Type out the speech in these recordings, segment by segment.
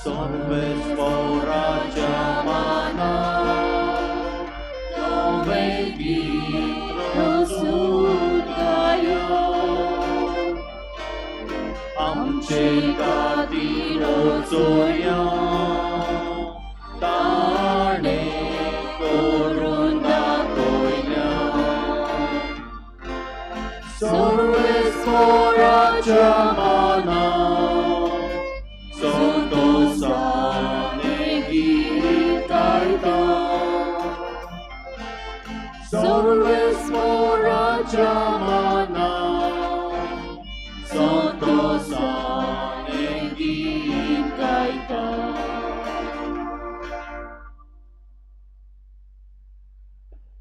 सर्वेस्पोराच्या मानान नवें गीत रचून गायो. आमचे खातीर चोया ताणें करून दाखयल्या. सर्वेस्पोराच्या मानान संतोषाने गीत गायता. सर्वेस्पोराच्या मानान संतोषाने गीत गायता.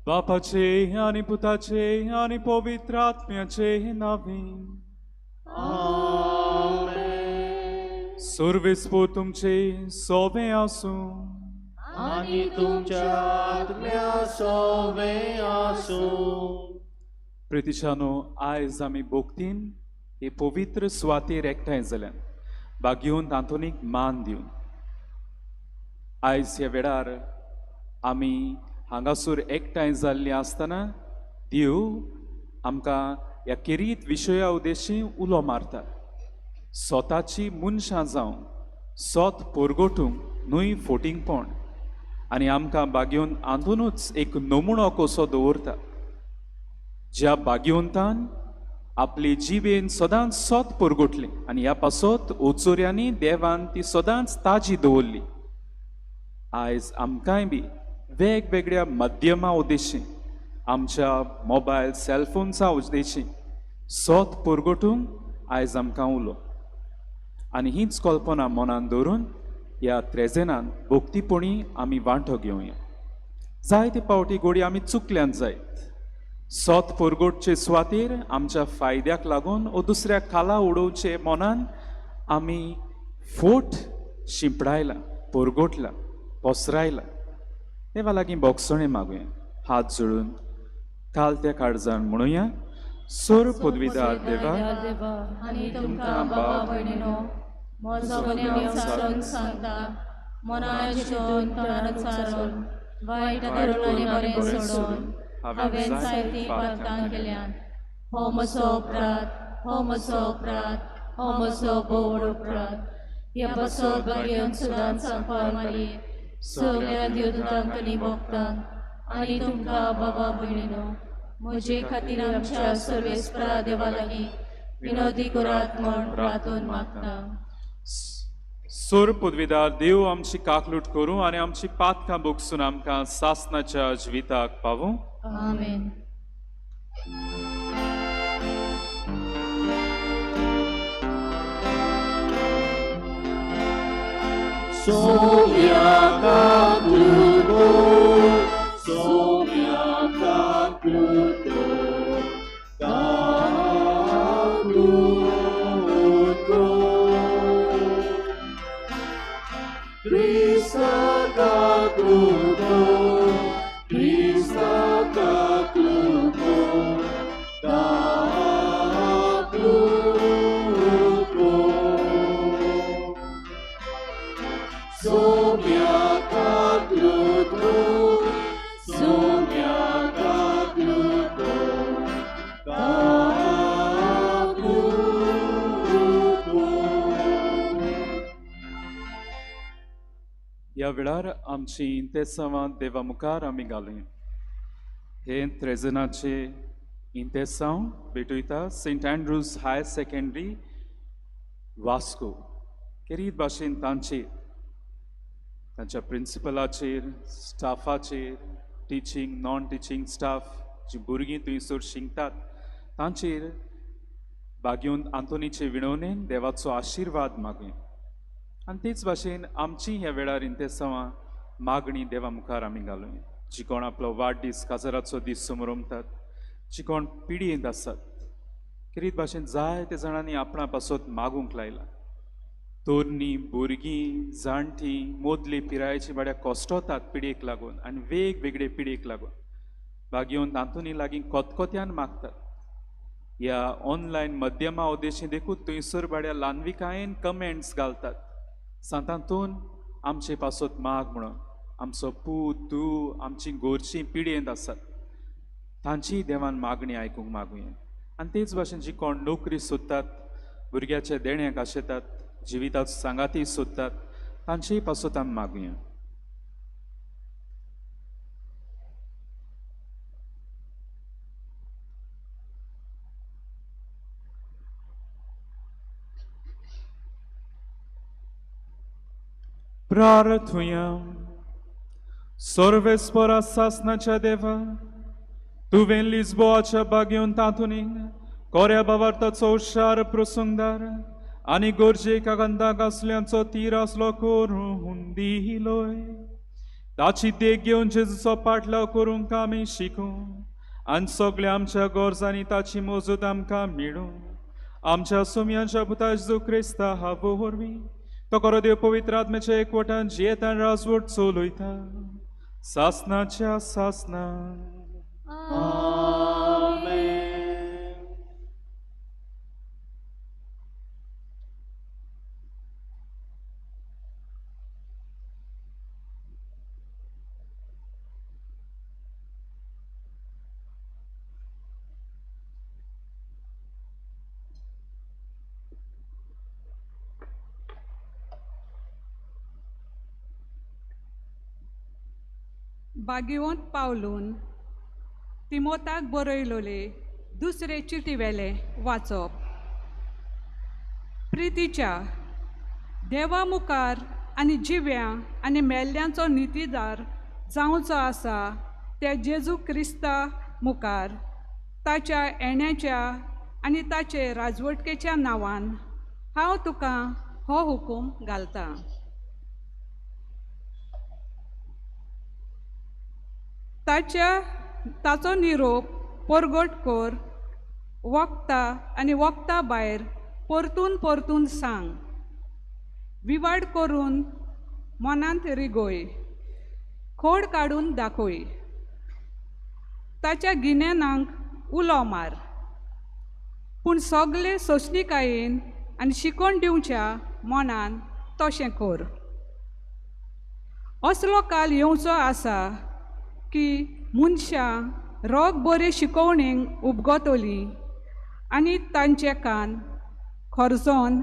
बापाचे आनी पुताचे आनी पवित्र आत्म्याचे नांवे. आमेन. सर्वेस्पोर तुमचे सोबे आसूं. आनी तुमच्या आत्म्या सोवे आसूं. प्रितिशानो, आयज आमी भोक्तीन हे पवित्र सुवातेर एकठांय जाल्यान बागेवन तातूंत मान दिवन आयज ह्या वेळार आमी हांगासर एकठांय जाल्लीं आसतना देव आमकां ह्या केरीत विशया उद्देशी उलो मारता. स्वताची मनशां जावन सोत पोरगोटूंक न्हय फोटिंगपण आनी आमकां बागेवन आंदोनूच एक नमुणो कसो दवरता. ज्या बागेवंतान आपली जिबेन सदांच सोत परगटली आनी ह्या पासत ओचोऱ्यांनी देवान ती सदांच ताजी दवरली. आयज आमकांय बी वेगवेगळ्या माध्यमां उद्देशी आमच्या मोबायल सेलफोन्सा उद्देशी सोत परगटूंक आयज आमकां उलो आनी हीच कल्पना मनान दवरून ह्या त्रेजेनान भोक्तीपणी आमी वांटो घेवया. जायते पावटी गोडी आमी चुकल्यान जायत सोत परगटचे सुवातेर आमच्या फायद्याक लागून ओ दुसऱ्या खाला उडोवचे मनान आमी फोट शिंपडायला, परगटला, पसरायला. देवा लागीं बोगसणें मागुया, हात जोडून काल त्या काळजान म्हणुया. सोर पदवीदार देवा, आनी तुमकां बाबा भयणीनो म्हजो गुन्यांव सांगून सांगता, मनान चिंतून तोंडान उच्चारून वायट करून आनी बरें सोडून हांवें जायतीं पातकां केल्यात. हो म्हजो अपराध, हो म्हजो अपराध, हो म्हजो भोव अपराध. ह्या पासत भाग्यान सुदान सांगपाक मारी सगळ्या देवदूतांक आनी भक्तांक आनी तुमकां बाबा भयणीनो म्हजे खातीर आमच्या सर्वेस्परा देवा लागीं विनोदी करात म्हूण प्रार्थून मागता. सोर पदवीदार देव आमची काकलूट करूं आनी आमची पातकां बोगसून आमकां सासनाच्या जिविताक पावूं. आमेन. सोम्या काकलूट, सोम्या काकलूट, काकलूट. क्रिस्ता काकलूट, क्रिस्ता काकलूट, काकलूट. सोम्या काकलूट, सोम्या काकलूट, काकलूट. ह्या वेळार आमची इंतेसांवां देवा मुखार आमी घालुया. हे त्रेजनाचे इंतेसांव भेटयता Saint Andrews higher secondary Vasco केरीत भाशेन तांचेर, तांच्या प्रिंसिपलाचेर, स्टाफाचेर, टिचींग नॉन टिचींग स्टाफ, जी भुरगीं थंयसर शिकतात तांचेर बागेवन आंतोनीचे विणवणेन देवाचो आशिर्वाद मागुया. आनी तेच भाशेन आमची ह्या वेळार इंतेसांवां मागणी देवा मुखार आमी घालुया. जी कोण आपलो वाडदीस काजाराचो दीस समरमतात, जी कोण पिडयेंत आसात, खेरीत भाशेन जायते जाणांनी आपणा पासत मागूंक लायला. तरणी भुरगीं, जाणटीं, मोदली पिरायेची बाड्या कश्टोतात पिडयेक लागून आनी वेगवेगळे पिडयेक लागून बागेवन तातूंनी लागीं कोतकोत्यान मागतात. ह्या ऑनलायन माध्यमा उद्देशी देखून थंयसर बाड्या ल्हानविकायेन कमेंट्स घालतात, सांत आंतोन आमचे पासत माग म्हणून आमचो पूत धूव आमची गोरची पिडयेंत आसात तांचीय देवान मागणी आयकूंक मागुया. आनी तेच भाशेन जी कोण नोकरी सोदतात, भुरग्याच्या देण्याक आशेतात, जिविताचो सांगाती सोदतात तांचेय पासत आमी मागुया. प्रार्थुया. सर्वेस्परा सासनाच्या देवा, तुवें लिस्बोआच्या बागेवन तातूंत कोऱ्या बावार्थाचो हुशार प्रसंगदार आनी गरजेक आगंदाक आसल्यांचो तीर आसलो करून दिलोय. ताची देख घेवन जेजूचो पाटलाव करूंक आमी शिकूं आनी सगळ्या आमच्या गरजांनी ताची मजत आमकां मेळूं. आमच्या सुम्यांच्या पुता जेजू क्रिस्ता हावो वरवीं तो खरो देव पवित्र आत्म्याच्या एकवटान जियेतान राजवट चलयता सासनाच्या सासना. आमेन. बागिवंत पावलून तिमोताक बरयलोले दुसरे चिटीवेले वाचप. प्रितीच्या देवा मुखार आनी जिव्या आनी मेल्ल्यांचो नितीदार जावचो आसा त्या जेजू क्रिस्ता मुखार ताच्या येण्याच्या आनी ताचे राजवटकेच्या नांवान हांव तुका हो हुकूम घालतां. ताच्या ताचो निरोप परगट कर, वखता आनी वखता भायर परतून परतून सांग, विवाड करून मनांत रिगोय, खोड काडून दाखय, ताच्या गिन्यानाक उलो मार, पूण सगळे सोंसणीकायेन आनी शिकोवन दिवच्या मनान तशें कर. असलो काल येवचो आसा की मनशां रोग बरे शिकोवणेक उपगतली आनी तांचे कान खर्जोन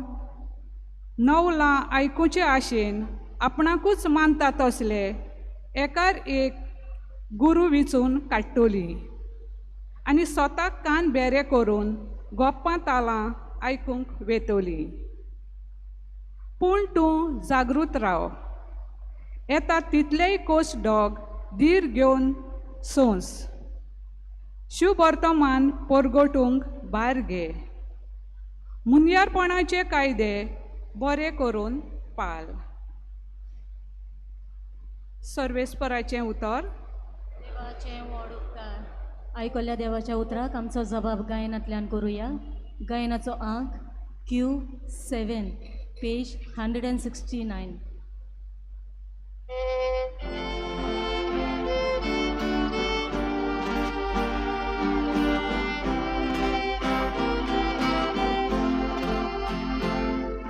नवलां आयकुचे आशेन आपणाकूच मानता तसले एकार एक गुरू विचून काडटली आनी स्वताक कान बेरे करून गोप्पां तालां आयकूंक वेतली. पूण तूं जागृत राव, येता तितलेय कोस डॉग धीर घेवन सोंस, शुभवर्तमान परगटूंक भार घे, मुनयारपणाचे कायदे बरे करून पाल. सर्वेस्पराचें उतर. देवाचें व्हड उपकार. आयकल्ल्या देवाच्या उतराक आमचो जबाब गायनांतल्यान करुया. गायनाचो आंक Q7 page 169.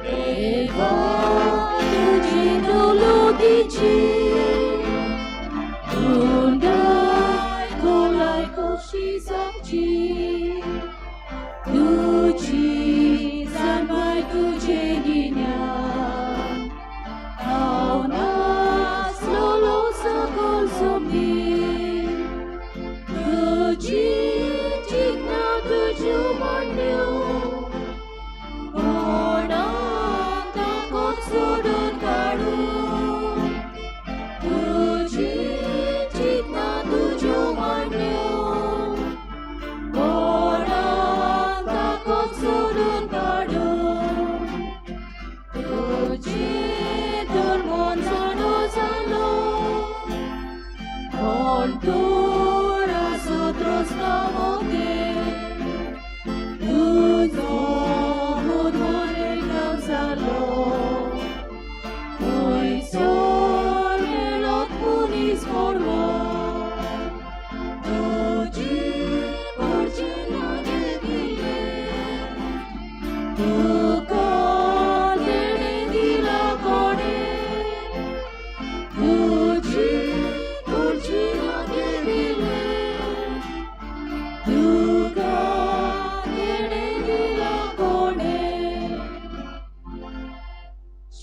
देवा तुझे दौलतीची गुंडाय खोलाय खोशी सांगची, तुझी जाणवाय तुझे गिन्यान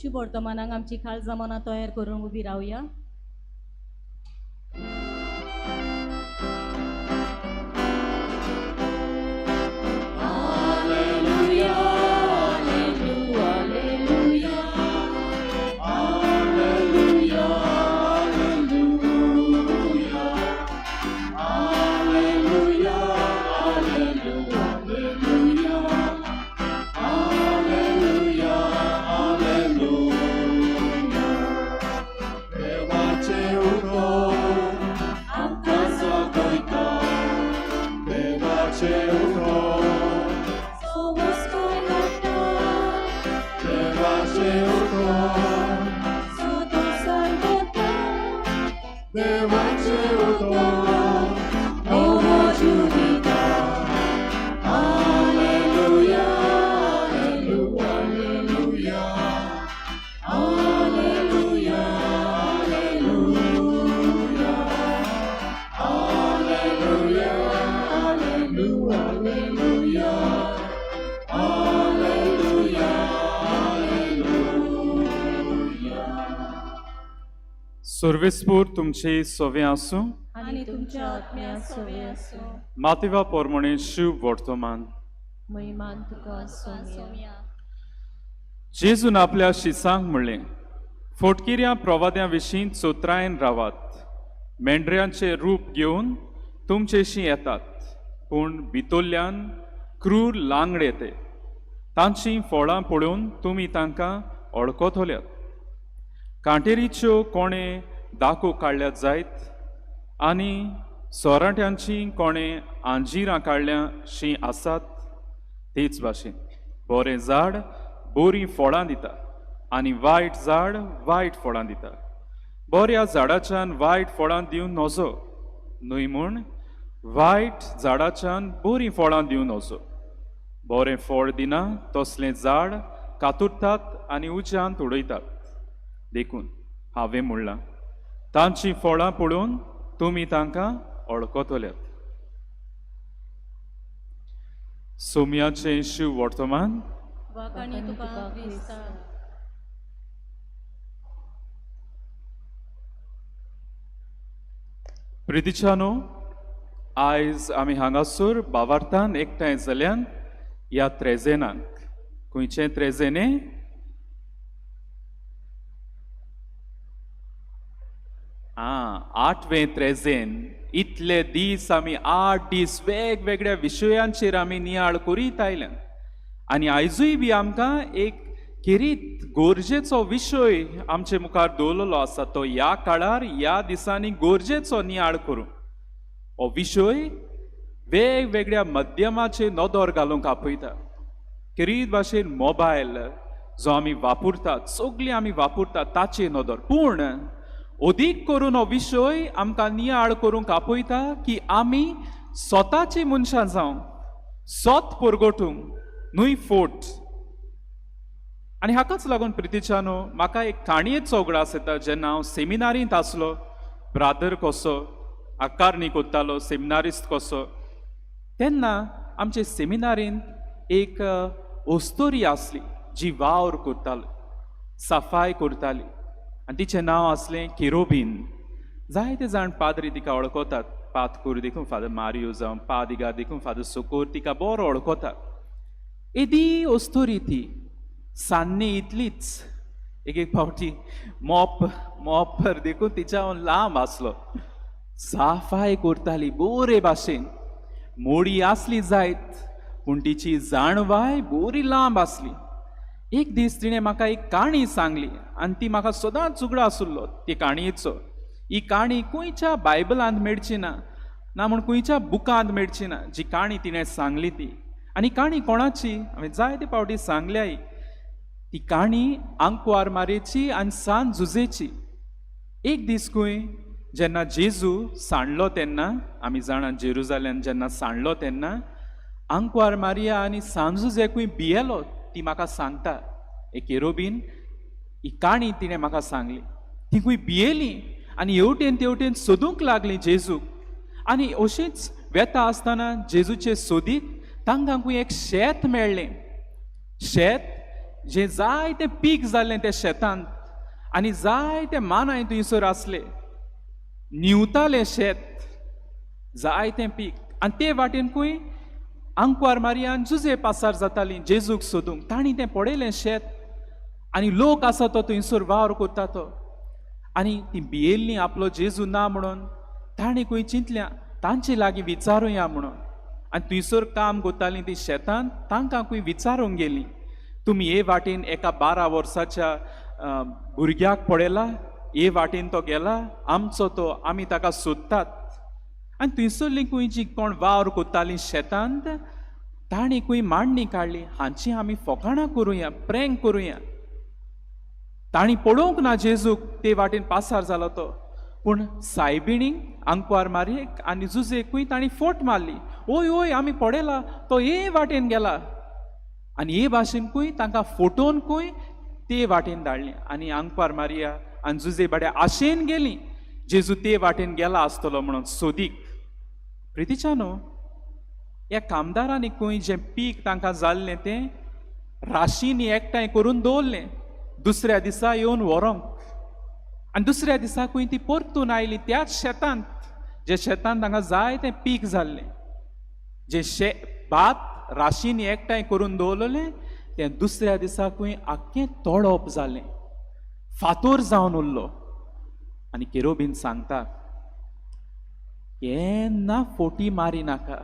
शुभ वर्तमानाक आमची खाल जमाना तयार करून उबी रावया. देवाचे उतर आमकां जगयता, देवाचे उतर, सोमस्कार हाडटा, देवाचे उतर, सदां सर्वता, देवाचे उतर नवो जीव दिता. Alleluia, alleluia, alleluia, alleluia, alleluia, alleluia, alleluia, alleluia. सर्वेस्पूर तुमचे सोवे आसूं. आनी तुमच्या आत्म्या सोवे आसूं. मातेवा पोरमणे शिव वर्तमान. महिमान तुका सोम्या. सोम्या. जेजून आपल्या शिसांक म्हणलें, फोटकिऱ्या प्रवाद्यां विशीं चोत्रायन रावात. मेंढऱ्यांचें रूप घेवन तुमचेशी येतात, पूण भितरल्यान क्रूर लांगडे ते. तांचीं फळां पळोवन तुमी तांकां वळखतल्यात. कांटेरीच्यो कोणें दाको काडल्यात जायत आनी सोराट्यांची कोणें आंजिरां काडल्या शीं आसात, तेच भाशेन बरें झाड बरीं फळां दिता आनी वायट झाड वायट फळां दिता. बऱ्या झाडाच्यान वायट फळां दिवन नजो, न्हय म्हूण वायट झाडाच्यान बरीं फळां दिवन नजो. बरें फळ दिना तसलें झाड कातुरतात आनी उज्यांत उडयतात. देखून हांवें म्हणलां, तांचीं फळां पळोवन तुमी तांकां वळखतल्यात. सोम्याचें शिव वर्तमान. वाकाणी तुका क्रिस्ता. प्रितीच्यानो, आयज आमी हांगासर बावार्थान एकठांय जाल्यान ह्या त्रेजेनाक. खंयचें त्रेजेने? आं, आठवें त्रेजेन. इतले दीस आमी 8 दीस वेगवेगळ्या विशयांचेर आमी नियाळ करीत आयल्यात आनी आयजूय बी आमकां एक खेरीत गरजेचो विशय आमचे मुखार दवरलेलो आसा, तो ह्या काळार ह्या दिसांनी गरजेचो नियाळ करूं. हो विशय वेगवेगळ्या माध्यमाचेर नदर घालूंक आपयता. खेरीत भाशेन मोबायल जो आमी वापरतात, सगळीं आमी वापरतात ताचेर नदर, पूण अदीक करून हो विशय आमकां नियाळ करूंक आपयता की आमी स्वताची मनशां जावं, सत परगटूंक न्हय फोट. आनी हाकाच लागून प्रितीच्यानो म्हाका एक काणयेचो उगडास येता. जेन्ना हांव सेमिनारींत आसलो, ब्रादर कसो आकारणी कोत्तालो, सेमिनारिस्त कसो, तेन्ना आमचे सेमिनारींत एक ओस्तोरी आसली जी वावर करताली, सफाय करताली आनी तिचें नांव आसलें किरोबीन. जायते जाण पाद्री तिका वळखतात, पातकूर देखून फादर मारियो जावं पादिगा देखून फादर सुकूर तिका बरो वळखतात. येदी ओस्तोरी ती, सान्नी इतलीच, एक एक फावटी मोप मोपर देखून तिच्या लांब आसलो. साफाय करताली बरे भाशेन, मोडी आसली जायत पूण तिची जाणवाय बरी लांब आसली. एक दीस तिणें म्हाका एक काणी सांगली आनी ती म्हाका सदांच उगडा आसलो ती काणयेचो. ही काणी खंयच्या बायबलांत मेळची ना, ना म्हूण खंयच्या बुकांत मेळची ना, जी काणी तिणें सांगली ती. आनी काणी कोणाची हांवें जायते फावटी सांगल्याय. ती काणी आंकवार मारेची आनी सान जुजेची. एक दीस खंय जेन्ना जेजू सांडलो तेन्ना, आमी जाणा जेरुजाल्यान जेन्ना सांडलो तेन्ना आंकवार मारिया आनी सान जुजे खंय भियेलो, ती म्हाका सांगता. एक एरोबीन ही काणी तिणें म्हाका सांगली. ती खंय भियेली आनी हेवटेन तेवटेन सोदूंक लागली जेजूक. आनी अशीच वेता आसतना जेजूचे सोदीक तांकां खंय एक शेत मेळ्ळें. शेत जें जायतें पीक जाल्लें त्या शेतांत आनी जायते मानाय थंयसर आसले, निवतालें शेत, जायतें पीक. आनी ते वाटेन खंय आंकवार मारियान जुजे पासार जातालीं जेजूक सोदूंक. तांणी तें पळयलें शेत आनी लोक आसा तो थंयसर वावर करता तो, आनी ती भियेल्लीं आपलो जेजू ना म्हणून. तांणी खंय चिंतल्या तांचे लागीं विचारुया म्हणून. आनी थंयसर काम करतालीं ती शेतांत, तांकां खंय विचारूंक गेलीं, तुमी हे वाटेन एका 12 वर्साच्या भुरग्याक पळयला, हे वाटेन तो गेला, आमचो तो, आमी ताका सोदतात. आनी थंयसरलीं खंय जी कोण वावर करतालीं शेतांत, तांणी खंय मांडणी काडली, हांची आमी फकाणां करुया, प्रेंक करुया. तांणी पळोवंक ना जेजूक ते वाटेन पासार जालो तो, पूण सायबिणीक आंकवार मारयेक आनी जुजेकूय तांणी फोट मारली, ओय ओय आमी पळयला तो हे वाटेन गेला. आनी हे भाशेनकूय तांकां फोटोनकूय ते वाटेन धाडली. आनी आंकवार मारिया आनी जुजे बाड्या आशेन गेली जेजू ते वाटेन गेला आसतलो म्हणून सोदीक. प्रितीच्यानो, ह्या कामदारांनी खंय जें पीक तांकां जाल्लें तें राशींनी एकठांय करून दवरलें दुसऱ्या दिसा येवन व्हरोंक. आनी दुसऱ्या दिसा खंय ती परतून आयली त्याच शेतांत, जे शेतांत तांकां जाय तें पीक जाल्लें, जे भात राशींनी एकठांय करून दवरलें तें दुसऱ्या दिसा खंय आख्खें तोडप जालें, फातोर जावन उरलो. आनी केरोबीन सांगता, केन्ना फोटी मारी नाका,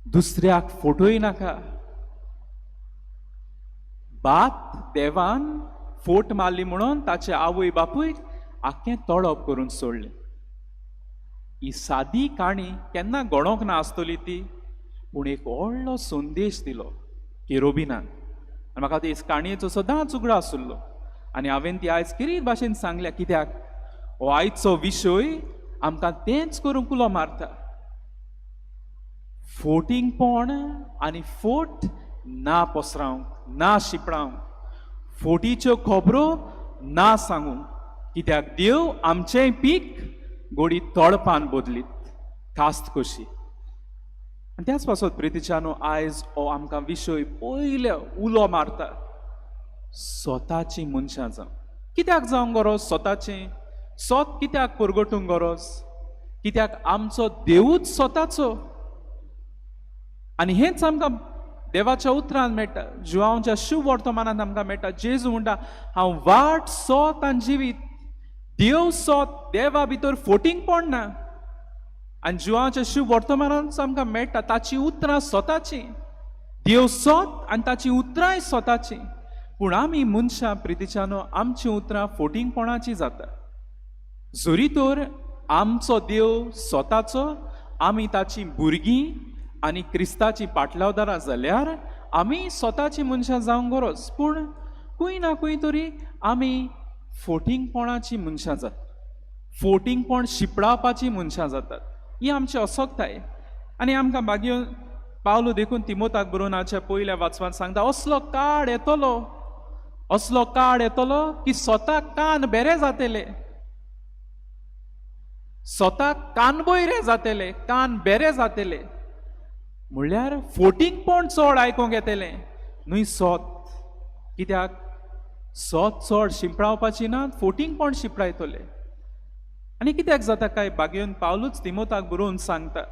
दुसऱ्याक फोटोय नाका. भात देवान फोट मारली म्हणून ताचे आवय बापूय आख्खें तोडप करून सोडलें. ही सादी काणी केन्ना गणोंक ना आसतली ती, पूण एक व्हडलो संदेश दिलो केरोबिनान. आनी म्हाका ते काणयेचो सदांच उगडास उरलो आनी हांवें ती आयज किरीत भाशेन सांगल्या, कित्याक हो आयचो विशय आमकां तेंच करूंक उलो मारता. फोटिंगपण आनी फोट ना पसरावंक, ना शिपडावंक, फोटीच्यो खबरो ना सांगूंक, कित्याक देव आमचें पीक गोडी तळपान बदलीत कास्त कशी. आनी त्याच पासत प्रितीच्यानो आयज हो आमकां विशय पयले उलो मारता, स्वताची मनशां जावं. कित्याक जावंक गरज स्वताचें? स्वत कित्याक परगटूंक गरज? कित्याक आमचो देवूच स्वताचो. आनी हेंच आमकां देवाच्या उतरान मेळटा, जुवांवच्या शुभ वर्तमानांत आमकां मेळटा. जेजू म्हणटा, हांव वाट सोत आनी जिवीत. देव सोत, देवा भितर फोटिंगपण ना. आनी जुवांवच्या शुभ वर्तमानांत आमकां मेळटा ताची उतरां स्वताची, देव सोत आनी ताची उतरांय स्वताची. पूण आमी मनशां प्रितीच्यानो आमचीं उतरां फोटिंगपणाची जाता. जरी तर आमचो देव स्वताचो, आमी ताची भुरगीं आनी क्रिस्ताची पाटलावदारां जाल्यार आमी स्वताची मनशां जावंक गरज, पूण खंय ना खंय तरी आमी फोटिंगपणाची मनशां जातात, फोटिंगपण शिपडावपाची मनशां जातात. ही आमची असक्ताय. आनी आमकां मागीर पावलो देखून तिमोताक बरोवनाच्या पयल्या वाचपांत सांगता, असलो काळ येतलो, असलो काळ येतलो की स्वताक कान बेरे जातले, स्वताक कानबोयरे जातले, कान बेरे जातले. म्हणल्यार फोटिंगपण चड आयकूंक येतलें न्हय सोत. कित्याक सोत चड शिंपडावपाची ना, फोटिंगपण शिंपडायतले. आनी कित्याक जाता काय बागेवन पावलूच तिमोताक बरोवन सांगता,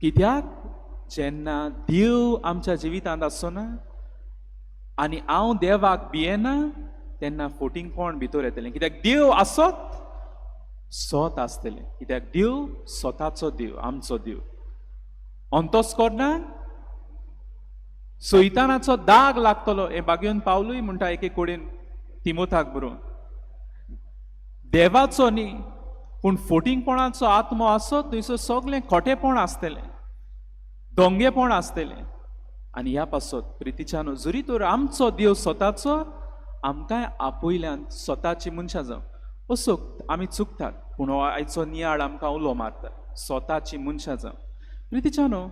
कित्याक जेन्ना देव आमच्या जिवितांत आसना ना आनी हांव देवाक भियेना तेन्ना फोटिंगपण भितर येतलें. कित्याक देव आसत सोत आसतलें, कित्याक देव स्वताचो देव, आमचो देव. अंतोस करना सैतानाचो दाग लागतलो हें बागेवन पावलूय म्हणटा एके कडेन तिमोताक बरोवन. देवाचो न्ही पूण फोटिंगपणाचो आत्मो आसत थंयसर सगळें खोटेपण आसतलें, दोंगेपण आसतलें. आनी ह्या पासत प्रितीच्यानो जरी तर आमचो देव स्वताचो, आमकांय आपयल्यान स्वताची मनशां जावं. असो आमी चुकतात, पूण हो आयचो नियाळ आमकां उलो मारता, स्वताची मनशां जावं. प्रितीच्यानो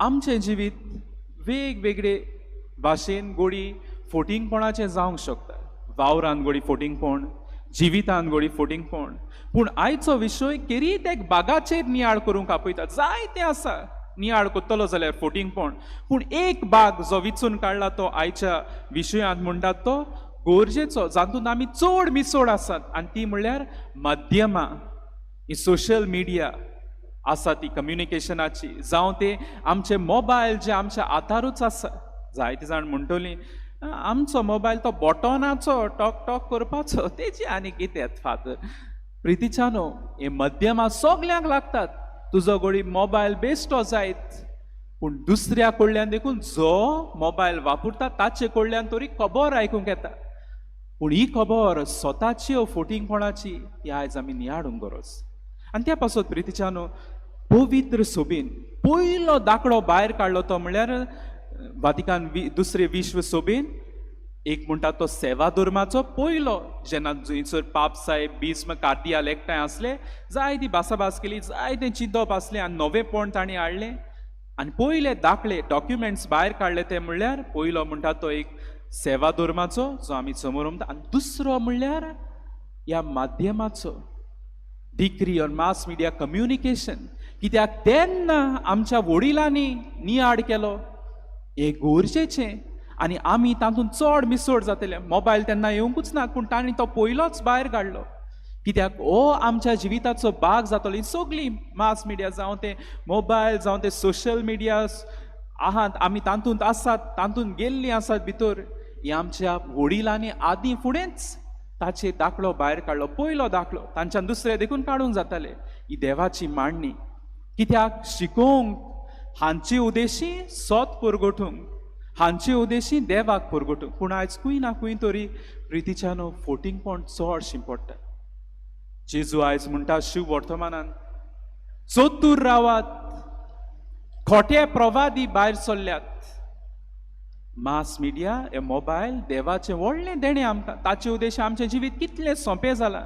आमचें जिवीत वेगवेगळे भाशेन गोडी फोटिंगपणाचें जावंक शकता, वावरान गोडी फोटिंगपण, जिवितान गोडी फोटिंगपण. पूण आयचो विशय केरीत एक बागाचेर नियाळ करूंक आपयता. जायतें आसा नियाळ कोत्तलो जाल्यार फोटिंगपण. पूण एक भाग जो विचून काडला तो आयच्या विशयांत म्हणटात तो गरजेचो, जातूंत आमी चड मिसोड आसात, आनी ती म्हणल्यार माध्यमां, ही सोशल मिडिया आसा ती कम्युनिकेशनाची, जावं ते आमचे मोबायल जे आमच्या हातारूच आसा. जायते जाण म्हणटली आमचो मोबायल तो बटनाचो टॉक टॉक करपाचो, तेजी आनी कितें फादर. प्रितीच्यानो, हे माध्यमां सगल्यांक लागतात. तुजो घोडी मोबायल बेश्टो जायत, पूण दुसऱ्या कडल्यान देखून जो मोबायल वापरता ताचे कडल्यान तरी खबर आयकूंक येता. पूण ही खबर स्वताची फोटिंगपणाची ती आयज आमी नियाळूंक गरज. आनी त्या पासत प्रितीच्यानो, पवित्र सोबीन पयलो दाखलो भायर काडलो तो म्हणल्यार वातिकान दुसरे विश्व सोबीन एक म्हणटा तो सेवा धर्माचो पयलो, जेन्ना जंयसर पाप साहेब भीष्म कार्दियाल एकठांय आसले, जायती भासाभास केली, जायतें चिंतप आसलें आनी नवेंपण तांणी हाडलें. आनी पयले दाखले डॉक्युमेंट्स भायर काडले ते म्हणल्यार पयलो म्हणटा तो एक सेवा धर्माचो जो आमी समोर म्हणटा, आनी दुसरो म्हणल्यार ह्या माध्यमाचो decree on mass media communication. कित्याक तेन्ना आमच्या वडिलांनी नियाळ केलो हे गरजेचें, आनी आमी तातूंत चड मिसोड जातले. मोबायल तेन्ना येवंकूच ना, पूण तांणी तो पयलोच भायर काडलो, कित्याक हो आमच्या जिविताचो भाग जातलो. ही सगळी मास मिडिया, जावं ते मोबायल, जावं ते सोशल मिडिया आहात, आमी तातूंत आसात, तातूंत गेल्लीं आसात भितर. ही आमच्या वडिलांनी आदीं फुडेंच ताचे दाखलो भायर काडलो, पयलो दाखलो, तांच्यान दुसरे देखून काडूंक जाताले. ही देवाची मांडणी कित्याक शिकोवंक, हांचे उद्देशी सोत पुरगोठूंक, हांचे उद्देशी देवाक पुरगोठूंक. पूण आयज खंय ना खंय तरी प्रितीच्यानो फोटिंगपण चड शिंपडटा. जेजू आयज म्हणटा शिव वर्तमानान, चतूर रावात, खोटे प्रवादी भायर सरल्यात. मास मिडिया हे मोबायल देवाचें व्हडलें देणें आमकां, ताचे उद्देश आमचें जिवीत कितलें सोंपें जालां,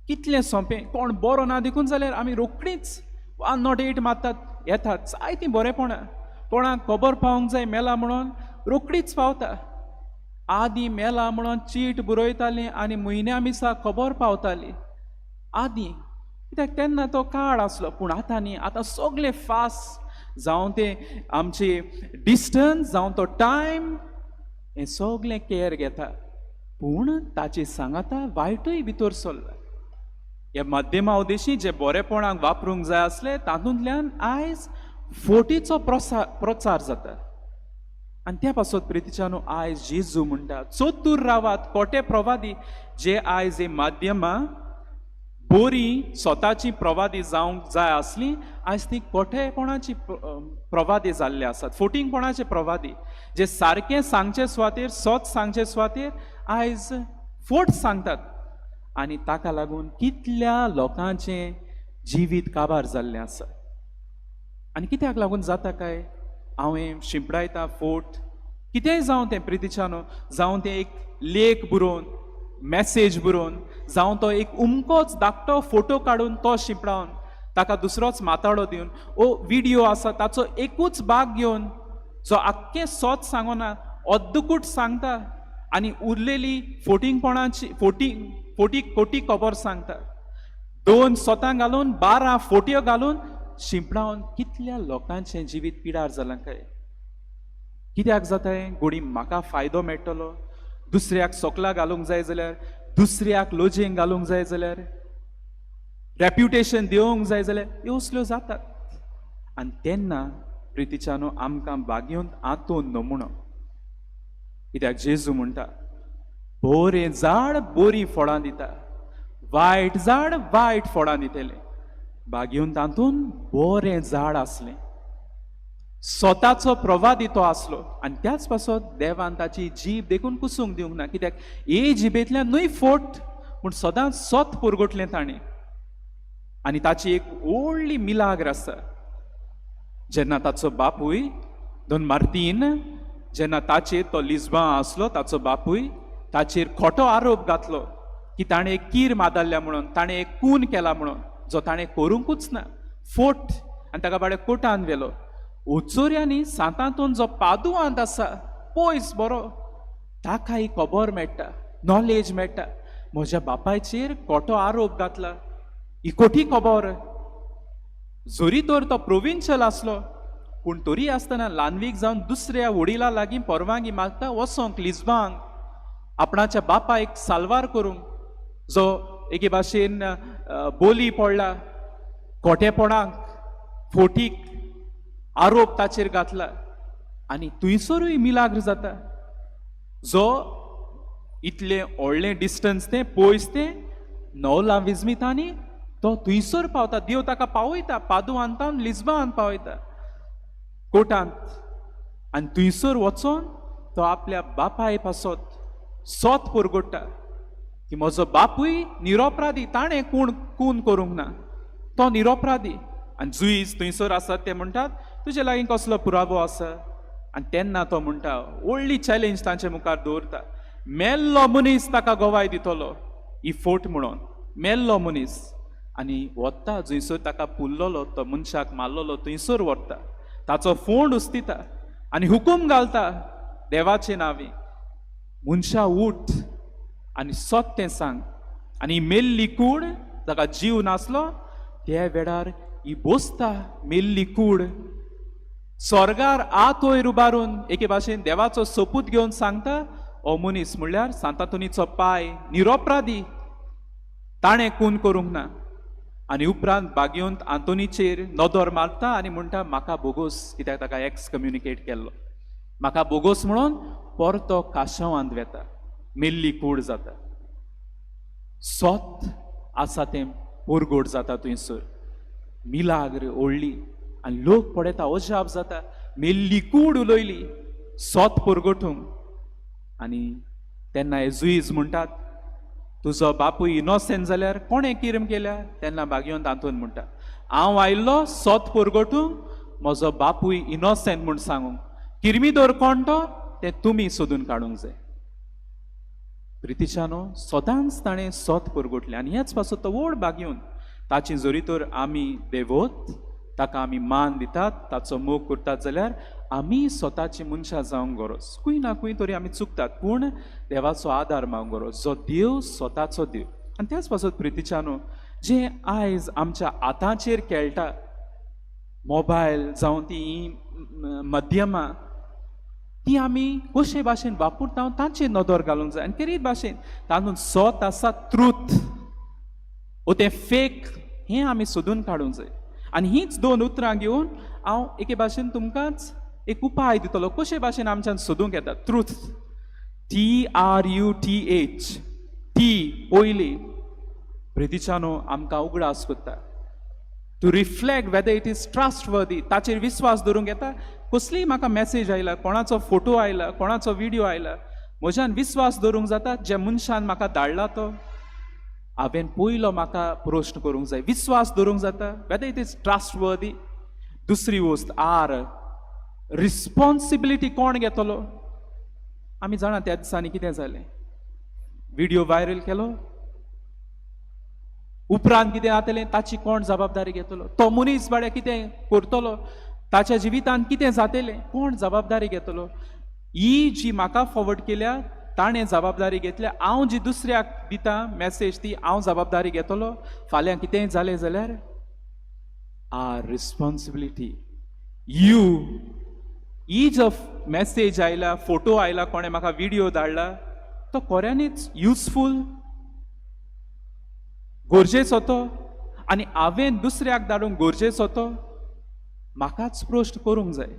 कितलें सोंपें. कोण बरो ना देखून जाल्यार आमी रोखडीच 108 मारतात, येतात जायतीं बरेपणां. कोणाक खबर पावोंक जाय मेला म्हणून रोखडीच पावता. आदीं मेला म्हणून चीट बरयताली आनी म्हयन्या मिसा खबर पावताली आदीं, कित्याक तेन्ना तो काळ आसलो. पूण आतां न्ही, आतां सगळें फास्ट, जावं तें आमची डिस्टन्स, जावं तो टायम, हें सगळें केअर घेता. पूण ताचे सांगाता वायटूय भितर सरला. ह्या माध्यमा उद्देशी जे बरेपणाक वापरूंक जाय आसले तातूंतल्यान आयज फोटीचो प्रचार जाता. आनी त्या पासत प्रितीच्यानो आयज जेजू म्हणटा चतूर रावात, खोटे प्रवादी जे आयज हे माध्यमां बोरी स्वताची प्रवादी जावंक जाय आसली, आयज ती खोटेपणाची प्रवादी जाल्ले आसात, फोटिंगपणाचे प्रवादी, जे सारकें सांगचे सुवातेर, सत सांगचे सुवातेर आयज फोट सांगतात. आनी ताका लागून कितल्या लोकांचें जिवीत काबार जाल्लें आसा. आनी कित्याक लागून जाता काय, हांवें शिंपडायता फोट, कितेंय जावं तें प्रितीच्यानो, जावं तें एक लेख बरोवन, मॅसेज बरोवन, जावं तो एक उमकोच धाकटो फोटो काडून तो शिंपडावन ताका दुसरोच माताडो दिवन, ओ विडियो आसा ताचो एकूच भाग घेवन जो आख्खें सोत सांगना, अद्दकूट सांगता आनी उरलेली फोटिंगपणाची फोटी कोटी खबर सांगता. 2 सोतां घालून 12 फोटयो घालून शिंपडावन कितल्या लोकांचें जिवीत पिडार जालां काय. कित्याक जाता हें? गोडी म्हाका फायदो मेळटलो, दुसऱ्याक सोकला घालूंक जाय जाल्यार, दुसऱ्याक लोजेंक घालूंक जाय जाल्यार, रेप्युटेशन दिवंक जाय जाल्यार, ह्यो असल्यो जातात. आनी तेन्ना प्रितीच्यानो आमकां बागेवन आंतोन नमुणो, कित्याक जेजू म्हणटा बरें झाड बरीं फळां दिता, वायट झाड वायट फळां दितलें. बागेवन तातूंत बरें झाड आसलें, स्वताचो प्रवादी तो आसलो. आनी त्याच पासत देवान ताची जीब देखून कुसूंक दिवंक ना, कित्याक हे जिबेंतल्यान न्हय फोट, पूण सदांच सत पुरगोटलें ताणें. आनी ताची एक व्हडली मिलाग्र आसा, जेन्ना ताचो बापूय दोन मार्तीन, जेन्ना ताचेर तो लिस्बा आसलो, ताचो बापूय ताचेर खोटो आरोप घातलो की ताणें एक कीर मादारल्या म्हणून, ताणें एक खून केला म्हणून, जो ताणें करूंकूच ना, फोट. आनी ताका बाडे कोर्टान व्हेलो. उचोऱ्यांनी सांतांतून जो पादुआंत आसा पयस बरो, ताका ही खबर मेळटा, नॉलेज मेळटा, म्हज्या बापायचेर खोटो आरोप घातला, ही खोटी खबर. जरी तर तो प्रोविन्शियल आसलो, पूण तरी आसतना ल्हानवीक जावन दुसऱ्या वडिला लागीं परवानगी मागता वचोंक लिजबांक आपणाच्या बापायक साल्वार करूंक, जो एके भाशेन बोली पडला, खोटेपणाक फोटीक आरोप ताचेर घातला आनी थंयसरूय मिलाग्र जाता. जो इतलें व्हडलें डिस्टन्स तें पयस तें नवला विजमितांनी तो थंयसर पावता. देव ताका पावयता पादुआंतान लिज्बान पावयता कोटांत आनी थंयसर वचोन तो आपल्या बापाय पासत सोत पुरगोडटा की म्हजो बापूय निरोपराधी, ताणें कोण खून करूंक ना, तो निरोपराधी. आनी जुईज थंयसर आसात ते म्हणटात तुजे लागीं कसलो पुरावो आसा? आनी तेन्ना तो म्हणटा व्हडली चॅलेंज तांचे मुखार दवरता, मेल्लो मनीस ताका गवाय दितलो ही फोट म्हणून, मेल्लो मनीस. आनी वता जंयसर ताका पुरलोलो तो मनशाक मारलोलो थंयसर व्हरता, ताचो फोंड उस्तिता आनी हुकूम घालता देवाचे नांवी, मनशा उठ आनी सत तें सांग. आनी मेल्ली कूड ताका जीव नासलो त्या वेळार ही बसता मेल्ली कूड स्वर्गार आत वयर उबारून एके भाशेन देवाचो सोपूत घेवन सांगता, हो मनीस म्हणल्यार सांतातोनीचो पाय निरोपराधी, ताणें खून करूंक ना. आनी उपरांत बागयोंत आंतोनीचेर नदर मारता आनी म्हणटा म्हाका बोगोस, कित्याक ताका एक्स कम्युनिकेट केल्लो, म्हाका बोगोस म्हणून परतो काशावांत वेता, मेल्ली कूड जाता. सोत आसा तें पोरगोड जाता थंयसर, मिलाग्र ओडली आनी लोक पळयता अजाप जाता, मेल्ली कूड उलयली सोत पोरगोटूंक. आनी तेन्ना हे जुईज म्हणटात तुजो बापूय इनोसेंट जाल्यार कोणें किर्म केल्या? तेन्ना बागयोन तातूंत म्हणटा हांव आयिल्लो सोत पोरगोटूंक, म्हजो बापूय इनोसेंट म्हूण सांगूंक, किर्मीदोर कोण तो तें तुमी सोदून काडूंक जाय. प्रितीच्यानो सदांच ताणें सोत पोरगोटलें आनी ह्याच पासत तो व्हड बागयोन ताची जरी तर आमी देवत ताका आमी मान दितात, ताचो मोग करतात जाल्यार आमी स्वताची मनशां जावंक गरज, खंय ना खंय तरी आमी चुकतात, पूण देवाचो आदार मागूंक गरज, जो देव स्वताचो देव. आनी त्याच पासत प्रितीच्यानो जें आयज आमच्या हाताचेर खेळटा मोबायल जावं ती माध्यमां ती आमी कशे भाशेन वापरता तांचेर नदर घालूंक जाय. आनी केरीत भाशेन तातूंत सत आसा ट्रूथ ओ तें फेक हें आमी सोदून काडूंक जाय. आनी हीच दोन उतरां घेवन हांव एके भाशेन तुमकांच एक उपाय दितलो कशे भाशेन आमच्यान सोदूंक येता. ट्रूथ, TRUTH, T पयली प्रितीच्यानो आमकां उगडास करता to reflect whether it is trustworthy, ताचेर विस्वास दवरूंक येता. कसलीय म्हाका मॅसेज आयला, कोणाचो फोटो आयला, कोणाचो विडियो आयला, म्हज्यान विस्वास दवरूंक जाता ज्या मनशान म्हाका धाडला तो? हांवें पयलो म्हाका प्रश्न करूंक जाय, विस्वास दवरूंक जाता whether it is trustworthy. दुसरी वस्त आर, रिस्पॉन्सिबिलिटी कोण घेतलो? आमी जाणा त्या दिसांनी कितें जालें, विडियो व्हायरल केलो, उपरांत कितें जातलें ताची कोण जबाबदारी घेतलो? तो मनीस बाड्या कितें करतलो, ताच्या जिवितांत कितें जातलें, कोण जबाबदारी घेतलो? ही जी म्हाका फॉवर्ड केल्या ताणें जबाबदारी घेतल्या, हांव जी दुसऱ्याक दिता मॅसेज ती हांव जबाबदारी घेतलो? फाल्यां कितेंय जालें जाल्यार आर रिस्पॉन्सिबिलिटी you. ही जो मॅसेज आयला, फोटो आयला, कोणें म्हाका विडियो धाडला, तो खऱ्यांनीच युजफूल गरजेचो तो आनी हांवें दुसऱ्याक धाडूंक गरजेचो तो? म्हाकाच प्रश्न करूंक जाय.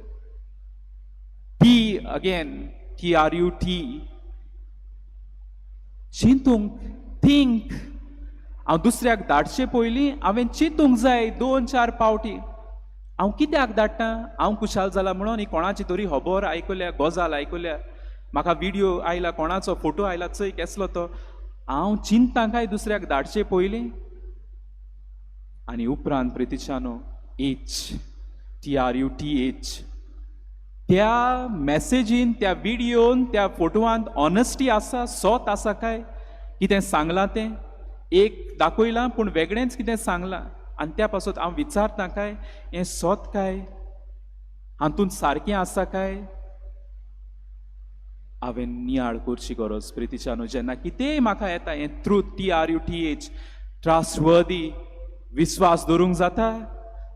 T again, TRUT, चिंतूंक, थिंक. हांव दुसऱ्याक धाडचे पयलीं हांवें चिंतूंक जाय दोन चार पावटी, हांव कित्याक धाडटा? हांव खुशाल जाला म्हणून ही कोणाची तरी खबर आयकल्या, गजाल आयकल्या, म्हाका विडियो आयला, कोणाचो फोटो आयला, चय केसलो तो, हांव चिंता काय दुसऱ्याक धाडचे पयलीं? आनी उपरांत प्रितीच्यानो H, TRUTH, त्या मॅसेजीन, त्या विडियोन, त्या फोटवान ऑनेस्टी आसा, सत आसा काय? कितें सांगलां तें एक दाखयलां पूण वेगळेंच कितें सांगलां आनी त्या पासत हांव विचारता काय हें सत काय, हातूंत सारकें आसा काय? हांवें नियाळ करची गरज प्रितीच्यानो. जेन्ना कितेंय म्हाका येता हें truth, TRUTH, trustworthy, विस्वास दवरूंक जाता,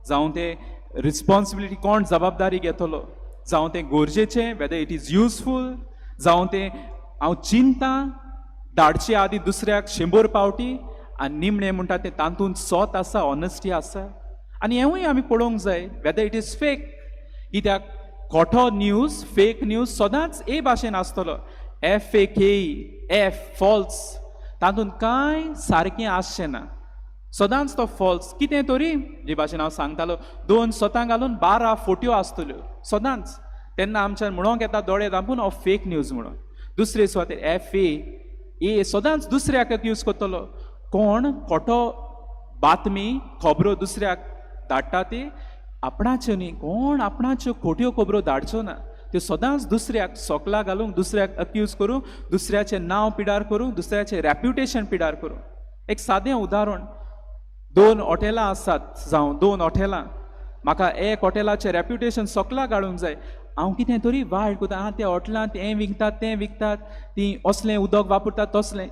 जावं तें रिस्पॉन्सिबिलिटी कोण जबाबदारी घेतलो, जावं तें गरजेचें, वेदर it is useful, जावं तें हांव चिंता धाडचे आदी दुसऱ्याक 100 पावटी आनी निमणें म्हणटा तें तातूंत सोत आसा, ऑनेस्टी आसा. आनी हेंवूय आमी पळोवंक जाय वेदर it is fake, कित्याक खोटो न्यूज, फेक न्यूज सदांच ए भाशेन आसतलो, F A K F false, तातूंत कांय सारकें आसचें ना, सदांच तो फॉल्स कितें तरी. जे भाशेन हांव सांगतालो 2 सतां घालून 12 फोट्यो आसतल्यो सदांच, तेन्ना आमच्यान म्हणोंक येता दोळे धांपून हो फेक न्यूज म्हणून. दुसरे सुवातेर एफ ए ए सदांच दुसऱ्याक यूज करतलो, कोण खोटो बातमी खबरो दुसऱ्याक धाडटा ती आपणाच्यो न्ही, कोण आपणाच्यो खोट्यो खबरो धाडच्यो ना, त्यो सदांच दुसऱ्याक सोकला घालूंक, दुसऱ्याक अक्यूज करूंक, दुसऱ्याचें नांव पिडार करूंक, दुसऱ्याचें रेप्युटेशन पिडार करूंक. एक सादें उदाहरण, 2 हॉटेलां आसात, जावं 2 हॉटेलां, म्हाका एक हॉटेलाचें रेप्युटेशन सोकला घालूंक जाय, हांव कितें तरी वायट करता, आं त्या हॉटेलांत हें विकतात तें विकतात, तीं असलें उदक वापरतात तसलें,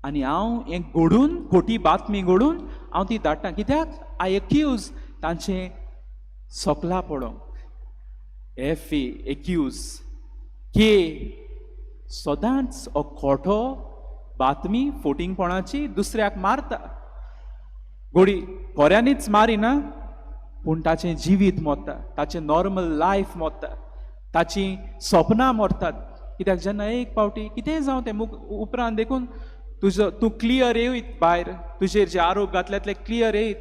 आनी हांव हें घडून खोटी बातमी घडून हांव ती धाडटा, कित्याक I accused तांचें सोकला पडोवंक. एफ ए एक्यूज, के सदांच हो खोटो बातमी फोटिंगपणाची दुसऱ्याक मारता, गोडी खऱ्यांनीच मारिना पूण ताचें जिवीत मोडटा, ताचें नॉर्मल लायफ मोडटा, ताचीं सपनां मोडटात. कित्याक जेन्ना एक पावटी कितेंय जावं तें उपरांत देखून तुजो तूं क्लियर येयत भायर, तुजेर जे आरोप घातल्या ते क्लियर येयत,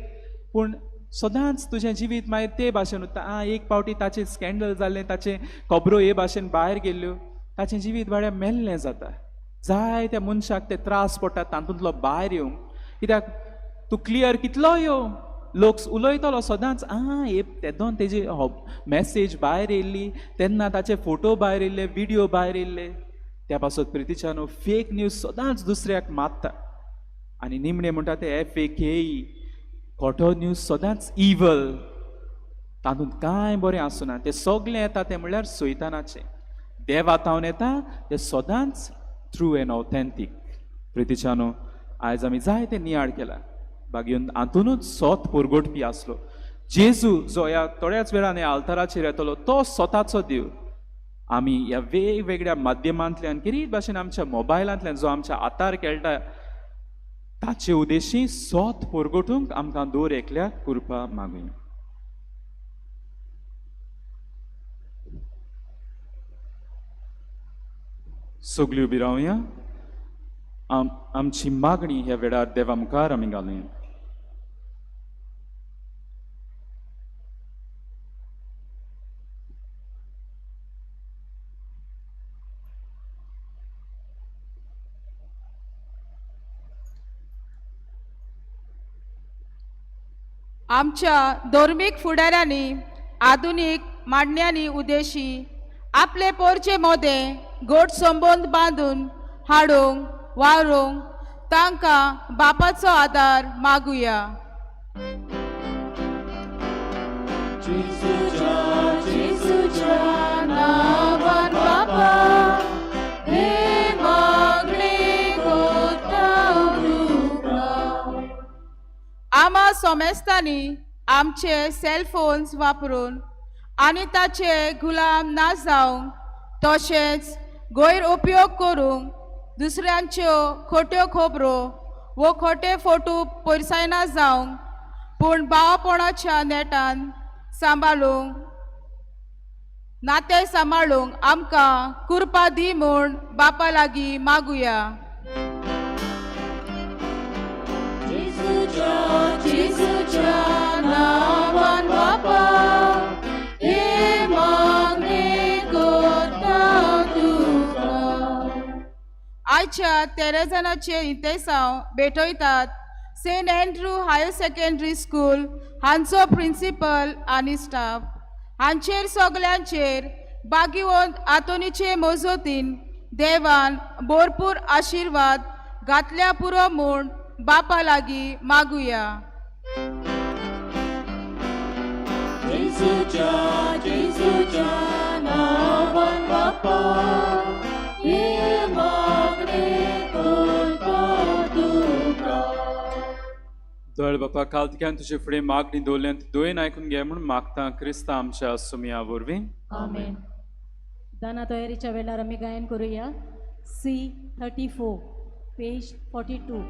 पूण सदांच तुजें जिवीत मागीर ते भाशेन उरता. आं एक पावटी ताचें स्कँडल जालें, ताचें खबरो हे भाशेन भायर गेल्ल्यो, ताचें जिवीत भाड्या मेल्लें जाता. जाय त्या मनशाक ते त्रास पडटा तातूंतलो भायर येवंक, कित्याक तूं क्लियर कितलो यो लोक उलयतलो सदांच, आं हे तेदोन तेजी मॅसेज भायर येयल्ली, तेन्ना ताचे फोटो भायर येयल्ले, विडियो भायर येयल्ले. त्या पासत प्रितीच्यानो फेक न्यूज सदांच दुसऱ्याक मारता. आनी निमणें म्हणटा ते एफ ए के ई, खोटो न्यूज सदांच इवल, तातूंत कांय बरें आसना, तें सगलें येता तें म्हणल्यार सैतानाचें, देवा थावन येता तें सदांच ट्रू एंड ऑथेंटीक. प्रितीच्यानो आयज आमी जायते नियाळ केला, बागेवन हातूनच सोत परगटपी आसलो जेजू, जो ह्या थोड्याच वेळान ह्या आल्ताराचेर येतलो तो स्वताचो देव. आमी ह्या वेगवेगळ्या माध्यमांतल्यान कितें भाशेन आमच्या मोबायलांतल्यान जो आमच्या हातार खेळटा ताचे उद्देशी सोत परगटूंक आमकां दर एकल्याक कृपा मागुया. सगळ्यो उबी रावया, आमची मागणी ह्या वेळार देवा मुखार आमी घालुया. आमच्या धर्मीक फुडाऱ्यांनी आधुनीक मांडण्यांनी उद्देशी आपले पोरचे मोदें गोड संबंद बांदून हाडूंक वावरूंक तांकां बापाचो आदार मागुया. जेजूच्या नांवान बापा हे मागणें कोत्ता तुका. आमा सोमेस्तांनी आमचे सेलफोन्स वापरून आनी ताचे गुलाम ना जावंक तशेंच गैर उपयोग करूंक दुसऱ्यांच्यो खोट्यो खबरो वो खोटे फोटो पयसायना जावंक पूण भावपणाच्या नेटान सांबाळूंक नातें सांबाळूंक आमकां कृपा दी म्हूण बापा लागीं मागुया. जेजूच्या नांवान बापा हे मागणें कोत्ता तुका. आयच्या तेरेजानाचे इंतेसांव भेटयतात Saint Andrew higher secondary school हांचो प्रिंसिपल आनी स्टाफ हांचेर सगल्यांचेर बागिवंत आतोनीचे मजतीन देवान भरपूर आशिर्वाद घातल्या पुरो म्हूण बापा लागीं मागुया. जेजूच्या नांवान बापा हे मागणें कोत्ता तुका. दळ बापा काल तिक्यान तुजे फुडें मागणी दवरल्यान ती दोयन आयकून घे म्हूण मागता क्रिस्ता आमच्या सुमया वरवीं. आमेन. दाना तयारीच्या वेळार आमी गायन करूया C 34 page 42.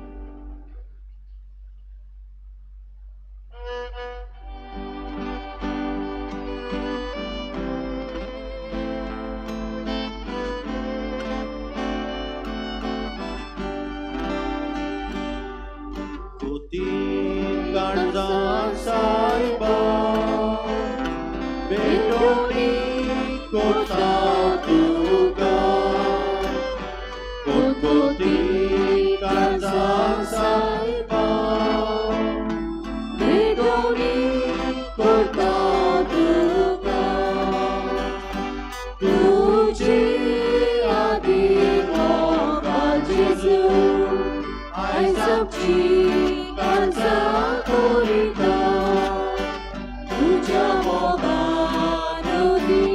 साहिबा बेटोणी कोता तुका कोती काळजा साहिबा बेटोणी कोता तुका तुझे आदी मोगा जेजू आयज आमची काळजा कोरिता तुझ्या मोगान दी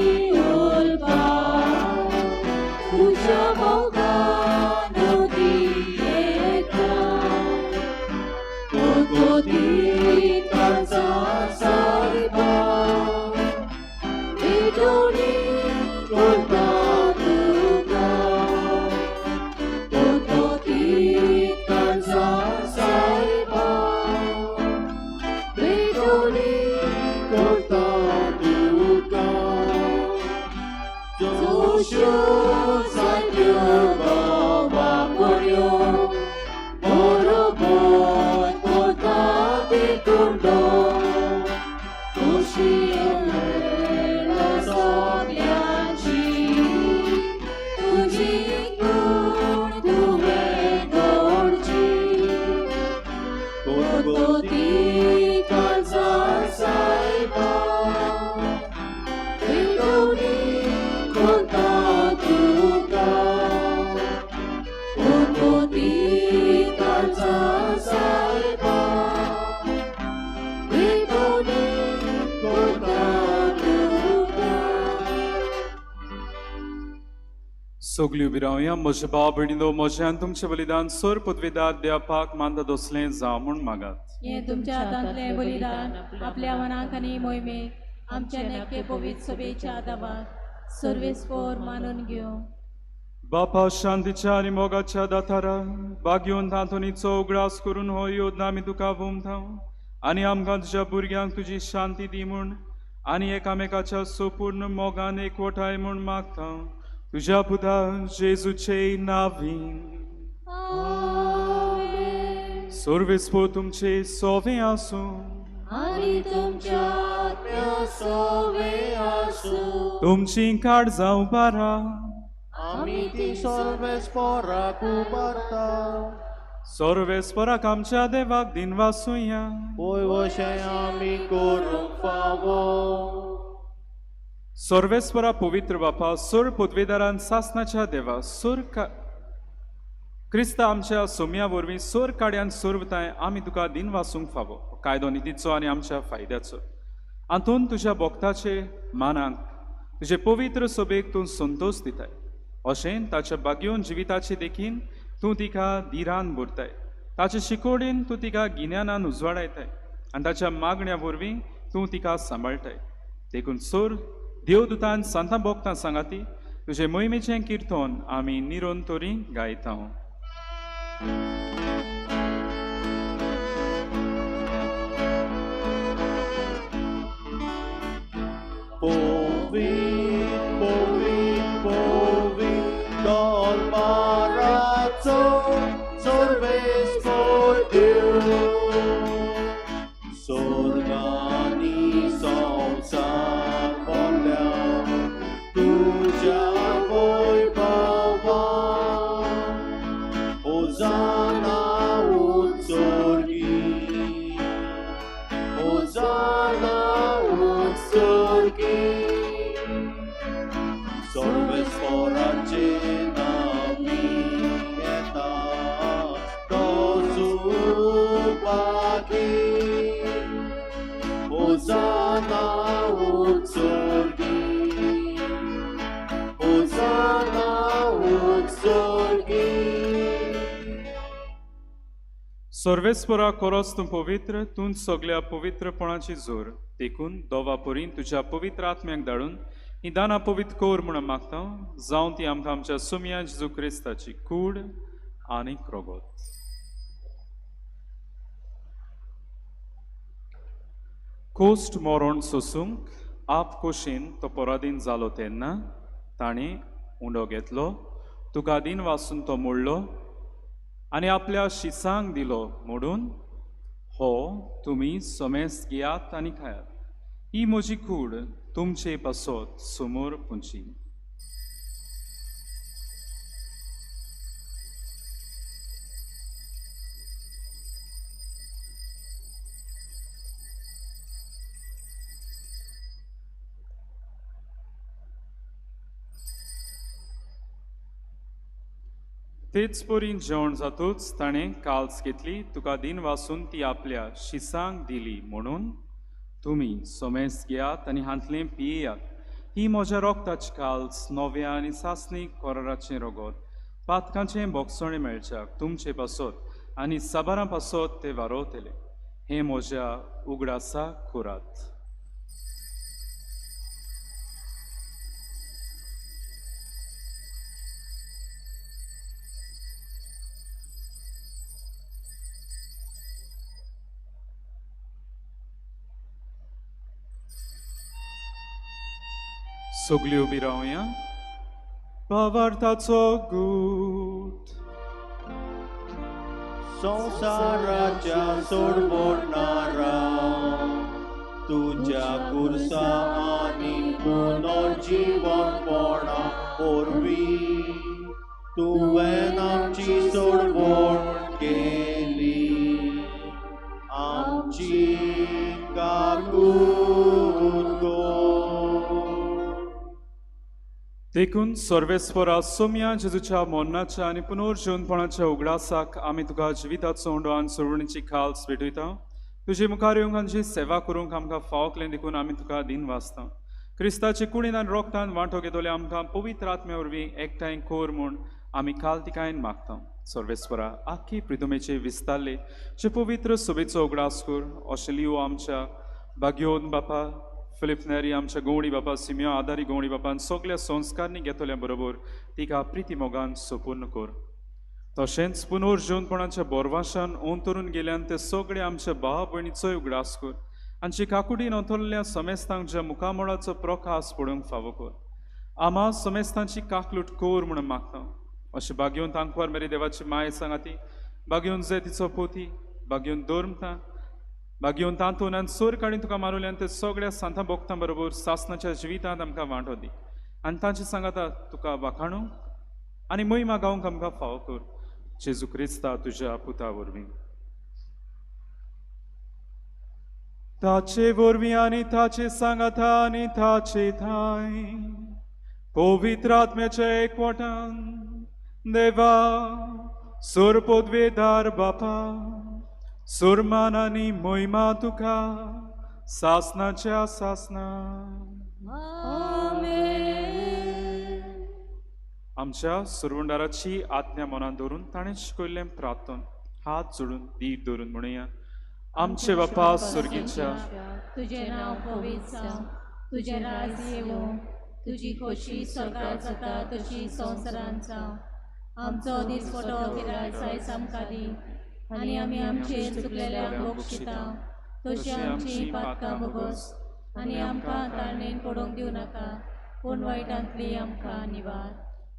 उलपा तुझ्या मोगान दी येता कोती काळजा साहिबा बेटोणी कोता तुका कोती काळजा साहिबा बेटोणी कोता तुका जोश्यो जात्यो बाबा पर्यो बरोबर कोता देखुंडो तुशी सगळ्यांची तुजी गुण तुवें गोडची कोती काळजा साहिबा बेटोणी कोता तुका कोती काळजा साहिबा बेटोणी कोता तुका. सगळी उबी रावया. म्हज्या भाव भयणीनो, म्हजें आनी तुमचें बलिदान सोर पदवेदार देवाक मानता दोसलें जावं म्हूण मागात. हें तुमच्या हातांतलें बलिदान आपल्या मनाक आनी मोहिमेक आमच्या नेके पवित्र सभेच्या दावाक सर्वेस्पोर मानून घेवं. बापा शांतीच्या आनी मोगाच्या दातारा, बागयोन तांतोनीचो उगडास करून हो योजना आमी तुका वोमता आनी आमकां तुज्या भुरग्यांक तुजी शांती दी म्हूण आनी एकामेकाच्या सोपूर्ण मोगान एकवटाय म्हूण मागता तुज्या पुता जेजूचे नावी. आमेन. सर्वेस्पोर तुमचे सोवे आसूं. आनी तुमच्या आत्म्या सोवे आसूं. तुमची काळजां उबारा. आमी ती सर्वेस्पोराक उबारता. सर्वेस्पोराक आमच्या देवाक दिनवासुया. पळय वशें आमी करूंक फावो. सर्वेस्परा पवित्र बापा, सोर पदवेदारान सासनाच्या देवा, सोर क्रिस्ता आमच्या सोम्या वरवीं सोर काड्यान सोरवताय आमी तुका दिनवासूंक फावो. कायदो नितीचो आनी आमच्या फायद्याचो हातून तुज्या भक्ताचे मानाक तुजे पवित्र सभेक तूं संतोश दिताय. अशें ताच्या बागयोन जिविताचे देखीन तूं तिका धिरान भरताय. ताचे शिकोवणेन तूं तिका गिन्यानान उजवाडायताय आनी ताच्या मागण्या वरवीं तूं तिका सांबाळटाय. देखून सोर देवदूतान सांतां भोगतां सांगाती तुजे मोहिमेचें किर्तन आमी निरंतरी गायता. Povi, povi, povi, दरबाराचो सर्वेस्पोर देव स्वर्गानी संवसार भरल्या तुज्या वैभवान. होजाना उत्सर्गी, होजाना उत्सर्गी, सर्वेस्पोराचे नामी येता तो सुभागी. होजाना उत्सर्गी, होजाना उत्सर्गी. सर्वेस्परा कोरोस तूं पवित्र, तूं सगल्या पवित्रपणाची जोर, देखून दोवा परीन तुज्या पवित्र आत्म्याक धाडून ही दानां पवित्र कर म्हूण मागता, जावं ती आमकां आमच्या सुमया जेजू क्रिस्ताची कूड आनी रोगत. कोस्ट मरण सोसूंक आप कोशीन तो पराधीन जालो तेन्ना ताणें उंडो घेतलो, तुका दिन वासून तो मोडलो आनी आपल्या शिसांक दिलो म्हणून, हो तुमी समेस घेयात आनी खायात, ही म्हजी कूड तुमचे पासत समोर पुंची. तेच परीन जेवण जातूच ताणें काल्स घेतली, तुका दिन वासून ती आपल्या शिसांक दिली म्हणून, तुमी सोमेस घेयात आनी हांतलें पियेयात, ही म्हज्या रोगताची काल्स नव्या आनी सासणी कोराराचें रोगत, पातकांचें बोगसणें मेळच्याक तुमचे पासत आनी साबारां पासत ते वारोवतले. हें म्हज्या उगडासा कोरात. सगळी उबी रावया. भावार्थाचो गूट संवसाराच्या सोडवणारा तुज्या कुर्सा आनी पुनर्जीवनपणा वरवीं तुवें आमची सोडवण केली, आमची काकूत कर. देखून सर्वेस्परा सोम्या जेजूच्या मरणाच्या आनी पुनर्जीवनपणाच्या उगडासाक आमी तुका जिविताचो उंडो आनी सोडवणीची खाल्स भेटयता. तुजे मुखार येवंक आमची सेवा करूंक आमकां फावकलें देखून आमी तुका दिन वाचता. क्रिस्ताचे कुडीन आनी रोगतान वांटो घेतले आमकां पवित्र आत्म्या वरवीं एकठांय कर म्हूण आमी काल तिकायन मागता. सर्वेस्परा आख्खी प्रितुमेचे विस्तारले जे पवित्र सोबेचो उगडास कर, अशें लियो आमच्या भाग्योन बापा फिलिप नेरी, आमच्या गवळी बापा सिमियो आदारी गवळी बापान सगल्या संस्कारनी घेतल्या बरोबर तिका प्रिती मोगान सोपूर्ण कर. तशेंच पुनर्जीवनपणाच्या बोरवाशान अंतरून गेल्यान ते सगळे आमच्या भाव भयणीचोय उगडास कर आनी काकुडीन अंतरल्या समेस्तांक ज्या मुखामळाचो प्रकाश पडूंक फावो कर. आमा समेस्तांची काकलूट कर म्हणून मागता. अशें बागेवन तांकवार मेरी देवाची माय सांगाती, बागेवन जे तिचो पोती, बागेवन धर्मता, बागेवन तातून आनी सोर काडून तुका मारुल्यान ते सगळ्या सांतां भोगतां बरोबर सासनाच्या जिवितांत आमकां वांटो दी आनी तांचे सांगाता तुका वाखाणूंक आनी महिमा गावंक आमकां फावो कर. जेजू क्रिस्ता तुज्या पुता वरवीं. ताचे वरवीं आनी ताचे सांगाता आनी ताचे थांय पवित्र आत्म्याच्या एकवटान देवा सोर पदवेदार बापा, सुरमान आनी महिमा तुका सासनाच्या सासना. आमच्या सुरवंडाराची आज्ञा मनान धरून ताणें शिकयल्लें प्रार्थन हात जोडून धीर धरून म्हणुया. आमचे बापा स्वर्गीच्या, तुजें नांव पवित्र जावं, तुजें राज येवं, तुजी खोशी स्वर्गात जाता तशी संवसारांत जावं. आमचो दिसपटो गिरायक आयज आमकां दी आनी आमी आमचेर चुकलेल्यांक बक्षिता तशी आमची पातकां भोगोस आनी आमकां ताळणेन पडोवंक दिवं नाका, पूण वायटांतली आमकां निवार.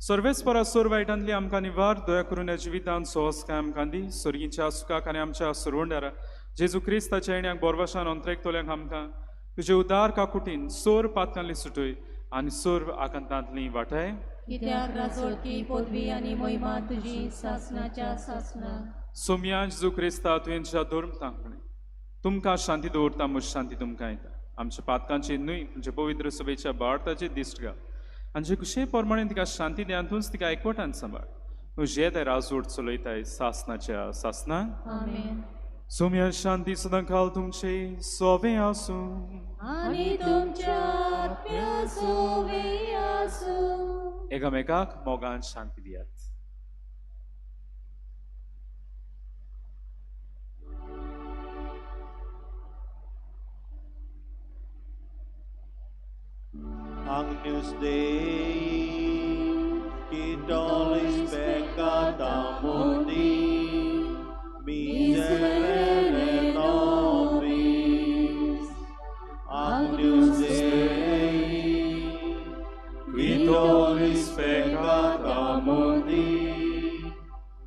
सर्वेस्परा सोर वायटांतली आमकां निवार. दया करून ह्या जिवितांत सोहसकाय आमकां दी. स्वर्गीच्या सुखाक आनी आमच्या सुरवंडारा जेजू क्रिस्ताच्या येण्याक बोरवाशान अंतरेकतल्यांक आमकां तुजे उदार काकुटीन सोर पातकांतली सुटय आनी सोर आकांतांतली वाटाय. कित्याक राजवटकी पदवी आनी महिमा तुजी सासनाच्या सासना. सोम्या जेजू क्रिस्ता तुवें धर्म तांकणे तुमकां शांती दवरता, म्हजी शांती तुमकां येता. आमच्या पातकांची न्हय तुमच्या पवित्र सभेच्या भारताची दिश्ट घाल आनी जे कुशे प्रमाणे तिका शांती दी आनी तूंच तिका एकवटान सांबाळ. तुजें ते राजवट चलयताय सासनाच्या सासना. आमेन. सोम्या शांती सदांकाल तुमचे सोवे आसूं आनी तुमच्या आत्म्या सोवे आसूं. एकामेकाक मोगान शांती दियात. Agnus Dei, qui tollis peccata mundi, miserere nobis. Agnus Dei, qui tollis peccata mundi,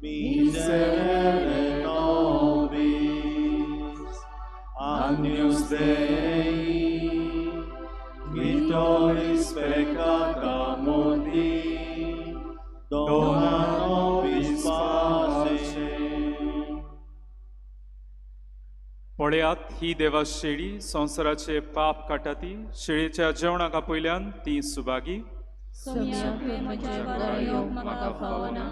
miserere nobis. Agnus Dei, qui tollis peccata mundi, dona nobis pacem. पळयात ही देवा शेळी संवसाराचे पाप काडटा ती शेळीच्या जेवणाक आपयल्यान ती सुभागी. सोम्या, तुवें म्हज्या घरा येवंक म्हाका फावना,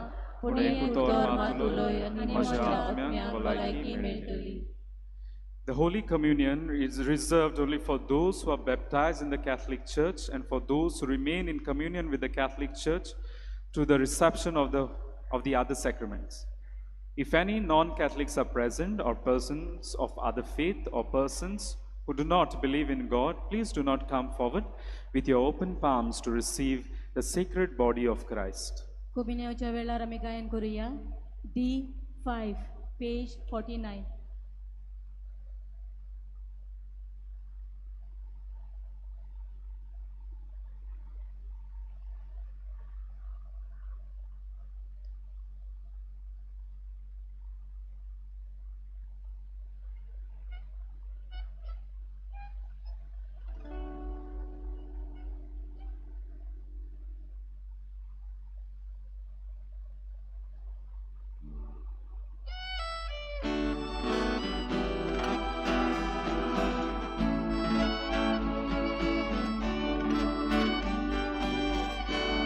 पूण एक उतर मात उलय आनी म्हज्या आत्म्याक भलायकी मेळटली. The Holy Communion is reserved only for those who are baptized in the Catholic Church and for those who remain in communion with the Catholic Church to the reception of the other sacraments. If any non Catholics are present, or persons of other faith, or persons who do not believe in God, please do not come forward with your open palms to receive the sacred body of Christ. कुमिन्यावच्या वेळार आमी गायन करुया D 5, page 49.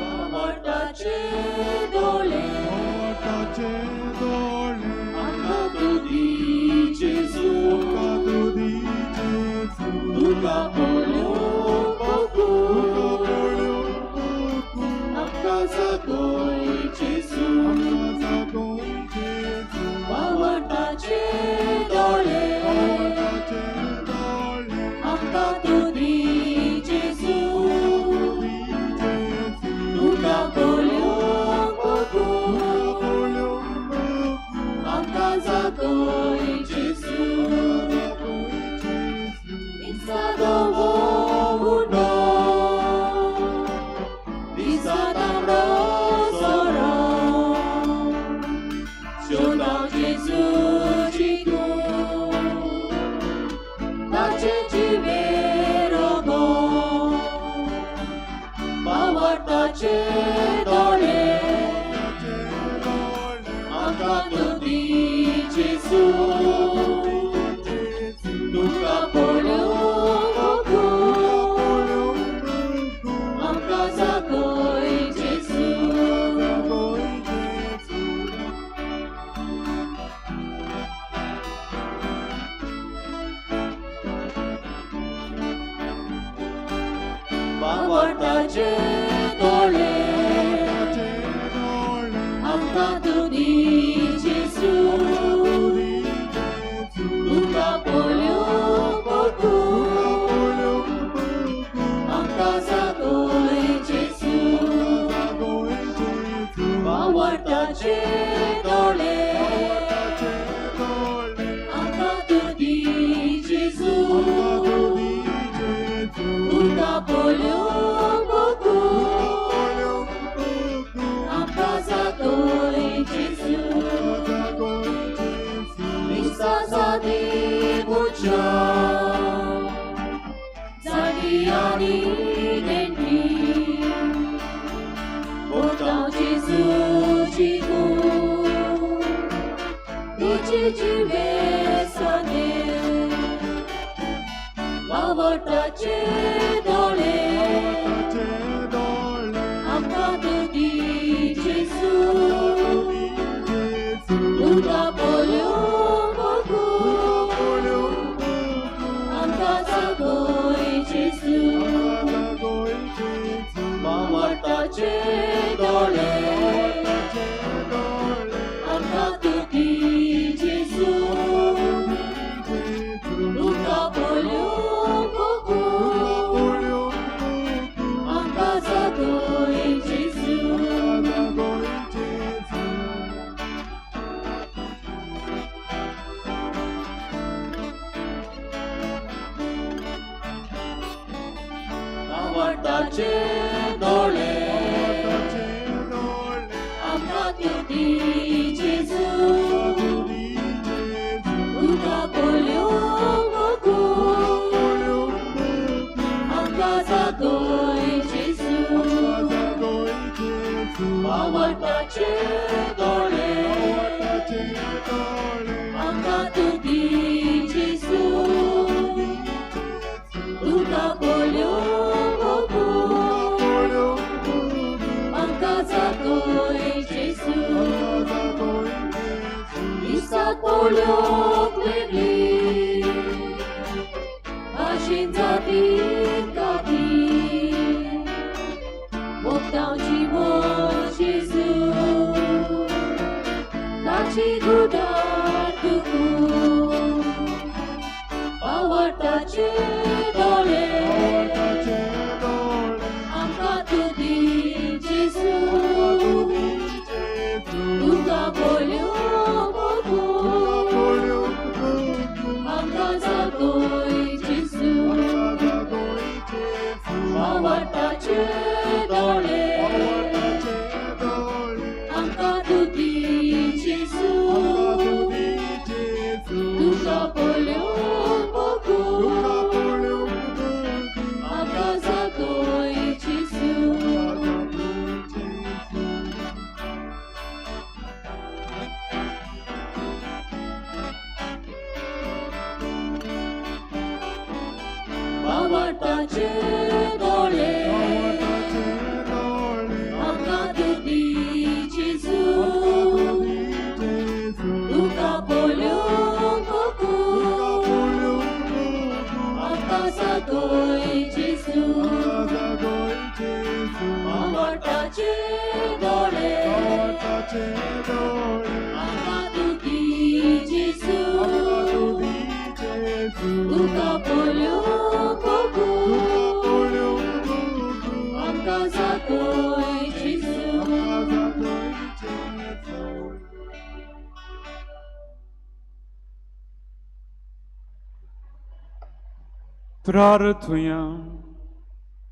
बावळटाचे दोळे, बावळटाचे दोळे, आमकां तूं दी जेजू, तुका तूं दी जेजू, तुका पळोवंक तुका पळोवंक आमकां जागय जेजू, आमकां जागय जेजू. बावळटाचे दोळे, बावळटाचे दोळे, आमकां तूं दी जेजू, तुका तूं दी जेजू, तुका पळोवंक तुका पळोवंक आमकां जागय जेजू. जागय जेजू. दिसा धवो उंडो, दिसा तांबडो सोरो, सोदता जेजूची कूड, ताचें जिवें रगत. बावळटाचे दोळे, बावळटाचे दोळे, आमकां तूं दी जेजू, जेजू, तुका पळोवंक तुका पळोवंक आमकां जागय जेजू. जागय जेजू. बावळटाचे दोळे, बावळटाचे दोळे, आमकां तूं दी जेजू, तूं दी जेजू, तुका पळोवंक तुका पळोवंक आमकां जागय जेजू. जागय जेजू. बावळटाचे दोळे, बावळटाचे दोळे, आमकां तूं दी जेजू, आमकां तूं दी जेजू, तुका पळोवंक तुका पळोवंक आमकां जागय जेजू. जागय जेजू. दिसा सादी उच्या जागी आनी देंठी, पोता जेजूची कूड, तिचे जिवे सादें. बावळटाचे दोळे, बावळटाचे दोळे, आमकां तूं दी जेजू, तूं दी जेजू, तुका पळोवंक तुका पळोवंक आमकां जागय जेजू. जागय जेजू. बावळटाचे दोळे, बावळटाचे दोळे, आमकां तूं दी जेजू, जेजू, तुका पळोवंक तुका पावटाचे दोळे आमकां तूं दी जेजू तुका पळोवंक आमकां जागय जेजू पावटाचे दोळे आमकां तूं दी जेजू तुका पळोवंक आमकां जागय जेजू दिसतात पळोवंक वेगळी भाशेन जातीन काती मोगतांची मोग जेजू ताची गुदार तुकून पावटाचे दोळे आमकां तूं दी जेजू तुका पळोवंक आमकां जागय जेजू पावटाचे दोळे आमकां तूं दी जेजू तुका पळोवंक आमकां जागय जेजू. पावटाचे दोळे आमकां तूं दी जेजू तुका पळोवंक आमकां जागय जेजू पावटाचे दोळे आमकां तूं दी जेजू तुका पळोवंक आमकां जागय जेजू. प्रार्थुया.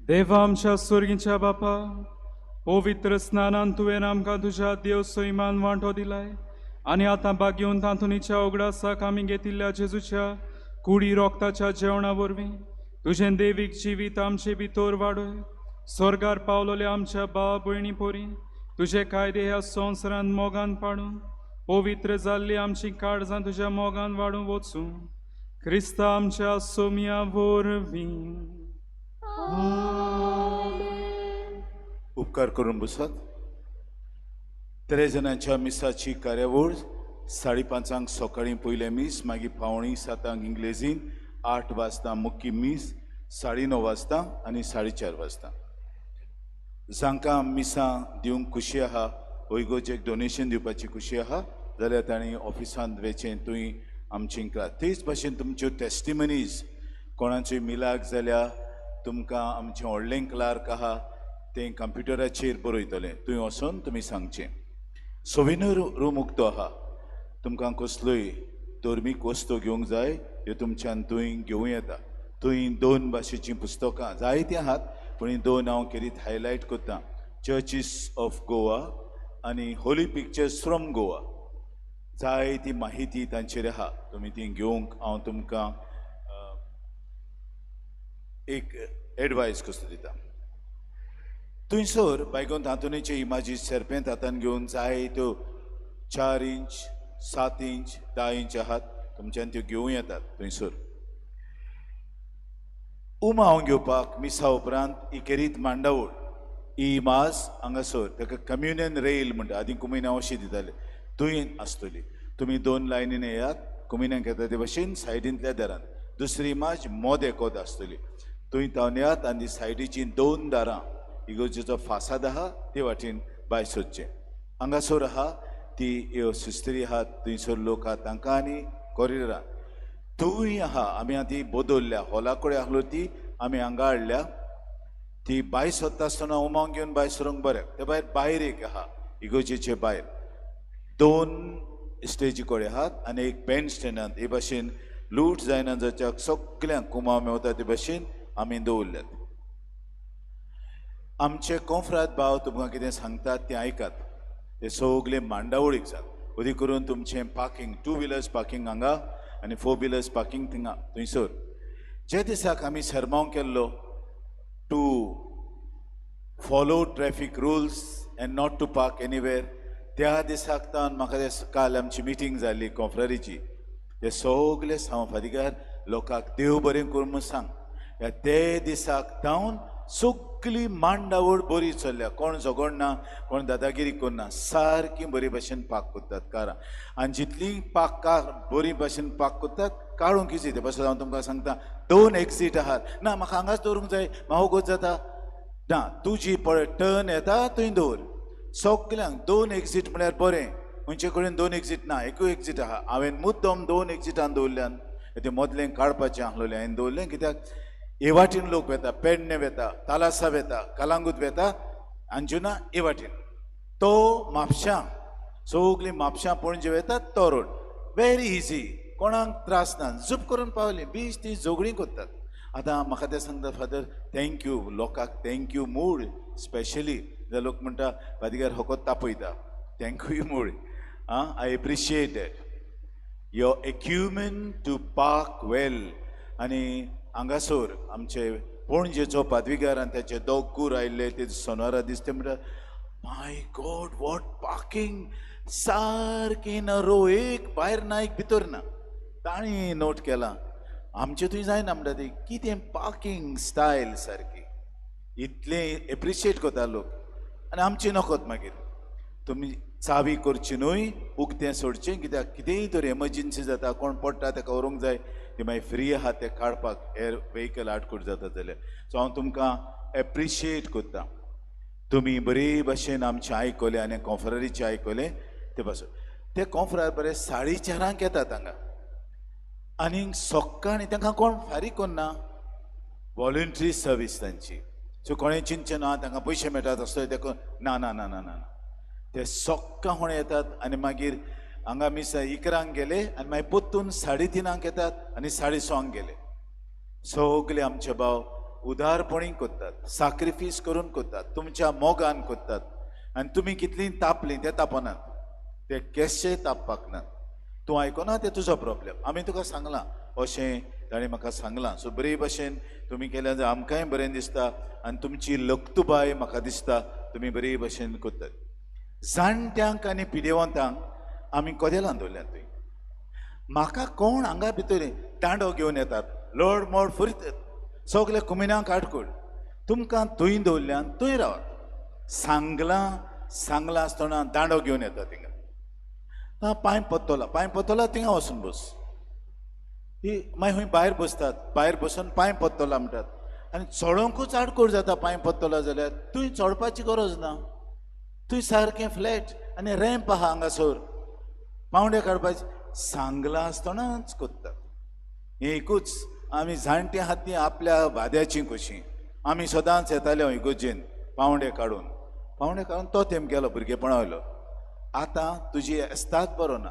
देवा आमच्या स्वर्गीच्या बापा, पवित्र स्नानान तुवें आमकां तुज्या देव सैमान वांटो दिलाय आनी आतां बागेवन तातूंच्या उगडासाक आमी घेतिल्ल्या जेजूच्या कुडी रोगताच्या जेवणा वरवीं तुजें देवीक जिवीत आमचे भितर वाडय. स्वर्गार पावलोले आमच्या भाव भयणी पोरी तुजे कायदे ह्या संवसारांत मोगान पाडून पवित्र जाल्ली आमची काळजां तुज्या मोगान वाडून वचूं. क्रिस्ता आमच्या सोम्या वरवीं. उपकार करून बसात. तेरेजनाच्या मिसाची कार्यावळ 5:30 सकाळीं पयलें मीस, मागीर 6:45 इंग्लेजीन, 8 वाजता मुख्य मीस, 9:30 वाजता आनी 4:30 वाजता. जांकां मिसां दिवंक खुशी आहा, ओयगोजेक डोनेशन दिवपाची खुशी आहा जाल्यार तांणी ऑफिसांत वेचें तुंय आमची क्लास. तेच भाशेन तुमच्यो टेस्टिमनीज कोणाच्यो मिलाक जाल्यार तुमकां आमचें व्हडलें क्लार्क आहा तें कंप्युटराचेर बरयतलें, थंय वचोन तुमी सांगचें. सोविनर रूम उक्तो आहा, तुमकां कसलोय धर्मीक वस्तू घेवंक जाय त्यो तुमच्यान थंय घेवं येता. थंय 2 भाशेचीं पुस्तकां जायतीं आहात, पूण हीं 2 हांव खेरीत हायलायट करता, चर्चीस ऑफ गोवा आनी होली पिक्चर्स फ्रॉम गोवा. जायती माहिती तांचेर आहा, तुमी ती घेवंक हांव तुमकां एक एडवायस कसो दिता. थंयसर बायगोन तातोनीचे इमाजी serpent हातान घेवन जाय त्यो 4 इंच, 7 इंच, 10 इंच आहात, तुमच्यान त्यो घेवं येतात. थंयसर उमा हांव घेवपाक मिसा उपरांत ही खेरीत मांडावळ ही इमाज हांगासर ताका कम्युनियन रेल म्हणटा, आदीं कुमिनां अशी दिताले, थंय आसतली. तुमी 2 लायनीन येयात, कुमिनाक येता ते भाशेन सायडींतल्या दारान दुसरी इमाज मोद एकोद आसतली, थंय तावन येयात आनी सायडीचीं 2 दारां इगोर्जेचो फासाद आहा ते वाटेन भायर सोदचें. हांगासर आहा ती ह्यो सिस्त्री आहात, थंयसर लोक आहा तांकां आनी कॉरिडोरान थंय आहा. आमी आतां बदलल्या, हॉला कडेन आहलो ती आमी हांगा हाडल्या. ती भायर सोदता आसतना उमांग घेवन भायर सरूंक बऱ्याक. ते भायर भायर एक आहा इगोर्जेचे भायर 2 स्टेजी कडेन आहात आनी एक बँड स्टँडांत हे भाशेन लूट जायना जाच्याक सगल्यांक कुमाव मेवता ते भाशेन आमी दवरल्यात. आमचे कोंफ्राद भाव तुमकां कितें सांगतात तें आयकात. ते सगळे मांडावळीक जात अदी करून तुमचें पार्किंग, टू व्हिलर्स पार्किंग हांगा आनी फोर व्हिलर्स पार्किंग थिंगा थंयसर. जे दिसाक आमी सरमांव केल्लो to follow traffic rules and not to park anywhere, त्या दिसाक तावन म्हाका ते काल आमची मिटींग जाल्ली कॉन्फ्ररीची, ते सगळे सांव फादिगार लोकांक देव बरें करूं म्हूण सांग. ह्या ते दिसाक तावन सगळी मांडावळ बरी चल्ल्या, कोण झगडना, कोण दादागिरी करना, सारकी बरी भशेन पाक करतात कारां. आनी जितली पाक कार बरी भशेन पाक करतात काडूंक इजी. ते पासून हांव तुमकां सांगता 2 एक्सीट आहात ना म्हाका हांगाच दवरूंक जाय, म्हाका वगत जाता ना, तुजी पळय टर्न येता थंय दवर. सगल्यांक 2 एक्सीट म्हळ्यार बरें, खंयचे कडेन 2 एक्सीट ना, एकूय एक्सीट आहा. हांवें मुद्दम 2 एक्सिटान दवरल्यान तें मदलें काडपाचें आसलें हांवें दवरलें, कित्याक हे वाटेन लोक वेता, पेडणे वेता, तालासा वेता, कलांगूत वेता, अंजुना हे वाटेन, तो म्हापशां, सगळीं म्हापशां पणजे वेतात तो रोड वेरी इजी, कोणाक त्रास ना, झूप करून पावली. 20-30 झगडीं करतात. आतां म्हाका तें सांगता फादर thank you, लोकांक thank you मूळ स्पेशली. जे लोक म्हणटा फादर होकोत तापयता, thank you मूळ. आं, I appreciate that your acumen to park well. आनी हांगासर आमचे पणजेचो पादविगार आनी त्याचे दोग कूर आयिल्ले ते सोनारा दिसते म्हणटा माय गॉड what parking, सारकी ना रो एक भायर ना एक भितर ना. तांणी नोट केलां आमचें थंय जायना म्हणटा ती कितें पार्किंग स्टायल सारकी, इतलें एप्रिशिएट करता लोक. आनी आमचें नकोत मागीर तुमी चावी करची न्हय, उकतें सोडचें, कित्याक कितेंय तर एमर्जन्सी जाता, कोण पडटा ताका व्हरूंक जाय, ती मागीर फ्री आहा ते काडपाक हेर व्हेकल आटकूट जाता जाल्यार. सो हांव तुमकां एप्रिशिएट करता, तुमी बरे भशेन आमचें आयकलें आनी कॉन्फ्ररीचें आयकलें ते पासून. ते कॉन्फ्रार बरे 4:30 येतात हांगा आनी सकाळीं तांकां कोण फारीक करना, वॉलंटरी सर्वीस तांची. सो कोणें चिंतचें ना तांकां पयशे मेळटात असो ते ना ना ना ना ना, ते सकाळ फुडें येतात आनी मागीर हांगा मिसा 11 गेले आनी मागीर परतून 3:30 येतात आनी 6:30 गेले. सगळे आमचे भाव उदारपणी करतात, साक्रिफीस करून करतात, तुमच्या मोगान करतात. आनी तुमी कितलीं तापलीं ते तापनात, ते केशे तापपाक नात. तूं आयकना ते तुजो प्रॉब्लेम, आमी तुका सांगलां अशें ताणें म्हाका सांगलां. सो बरे भशेन तुमी केल्यार जाल्यार आमकांय बरें दिसता आनी तुमची लक्तुबाय म्हाका दिसता, तुमी बरे भशेन करतात. जाणट्यांक आनी पिडेवंतांक आमी कदेलां दवरल्यात थंय. म्हाका कोण हांगा भितर दांडो घेवन येतात, लोड मोड फुरतात, सगळे कुमिनांक आडकूड. तुमकां थंय दवरल्यान थंय रावात. सांगलां सांगलां आसतना दांडो घेवन येता थिंगा, आं पांय पत्तोला, पांय पत्तोला थिंगा वचून बस. ही मागीर खंय भायर बसतात, भायर बसून पांय पत्तोला म्हणटात आनी चडोंकूच आडकूड जाता. पांय पत्तोला जाल्यार थंय चडपाची गरज ना, थंय सारकें फ्लॅट आनी रॅम्प आहा हांगासर, पावंडे काडपाचे. सांगलां आसतनाच करतात. हें एकूच आमी जाणटी आहात ती आपल्या वाद्याची कशी. आमी सदांच येताले इगोजेन पावंडे काडून, पावंडे काडून तो तेम गेलो भुरगेपणा वयलो. आतां तुजी एस्ताद बरो ना,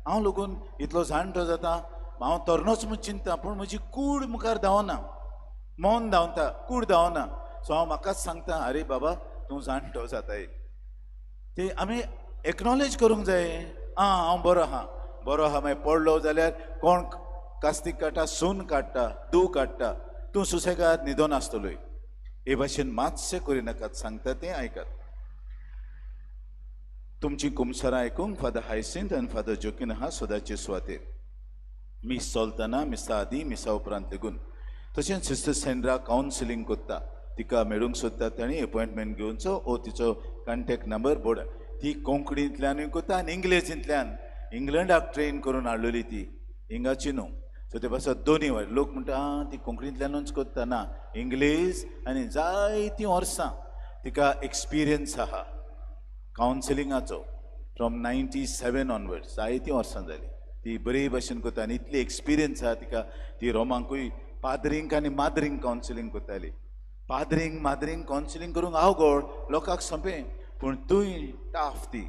हांव लोकून इतलो जाणटो जाता, हांव तरणोच म्हूण चिंता, पूण म्हजी कूड मुखार धांवना, मन धांवता, कूड धांवना. सो हांव म्हाकाच सांगता आरे बाबा तूं जाणटो जाताय, ते आमी एक्नॉलेज करूंक जाय. आं हांव बरो आहा, बरो आहा. मागीर पडलो जाल्यार कोण कास्तीक काडटा, सून काडटा, दू काडटा, तूं सुसेगाद न्हिदोन आसतलोय. हे भाशेन मातशें करिनाकात, सांगता तें आयकात. तुमची कुमसरां आयकूंक फादर हायसिंत आनी फादर जोकीन आहा सदांचे सुवातेर. मीस चलतना, मिसा आदी, मिसा उपरांत लेगून. तशेंच सिस्टर सेंड्रा कावन्सिलींग करता, तिका मेळूंक सोदता तांणी एपॉयंटमेंट घेवचो ओ तिचो कॉन्टेक्ट नंबर बोर्ड. ती कोंकणींतल्यानूय करता आनी इंग्लेजींतल्यान, इंग्लंडाक ट्रेन करून हाडलेली ती, हिंगाची न्हू. सो ते पासत दोनी वाट लोक म्हणटा आं ती कोंकणींतल्यानूच करता, ना इंग्लीश आनी जायतीं वर्सां तिका एक्सपिरियन्स आहा कावन्सिलिंगाचो, फ्रॉम 97 ऑनवर्ड जायतीं वर्सां जालीं ती बरी भशेन करता आनी इतली एक्सपिरियन्स आहा तिका. ती रोमांकूय पाद्रींक आनी माद्रींक कावन्सिलींग करताली. पाद्रींक माद्रींक कावन्सिलींग करूंक अवघड, लोकांक सोंपें, पूण तूंय टाफ ती.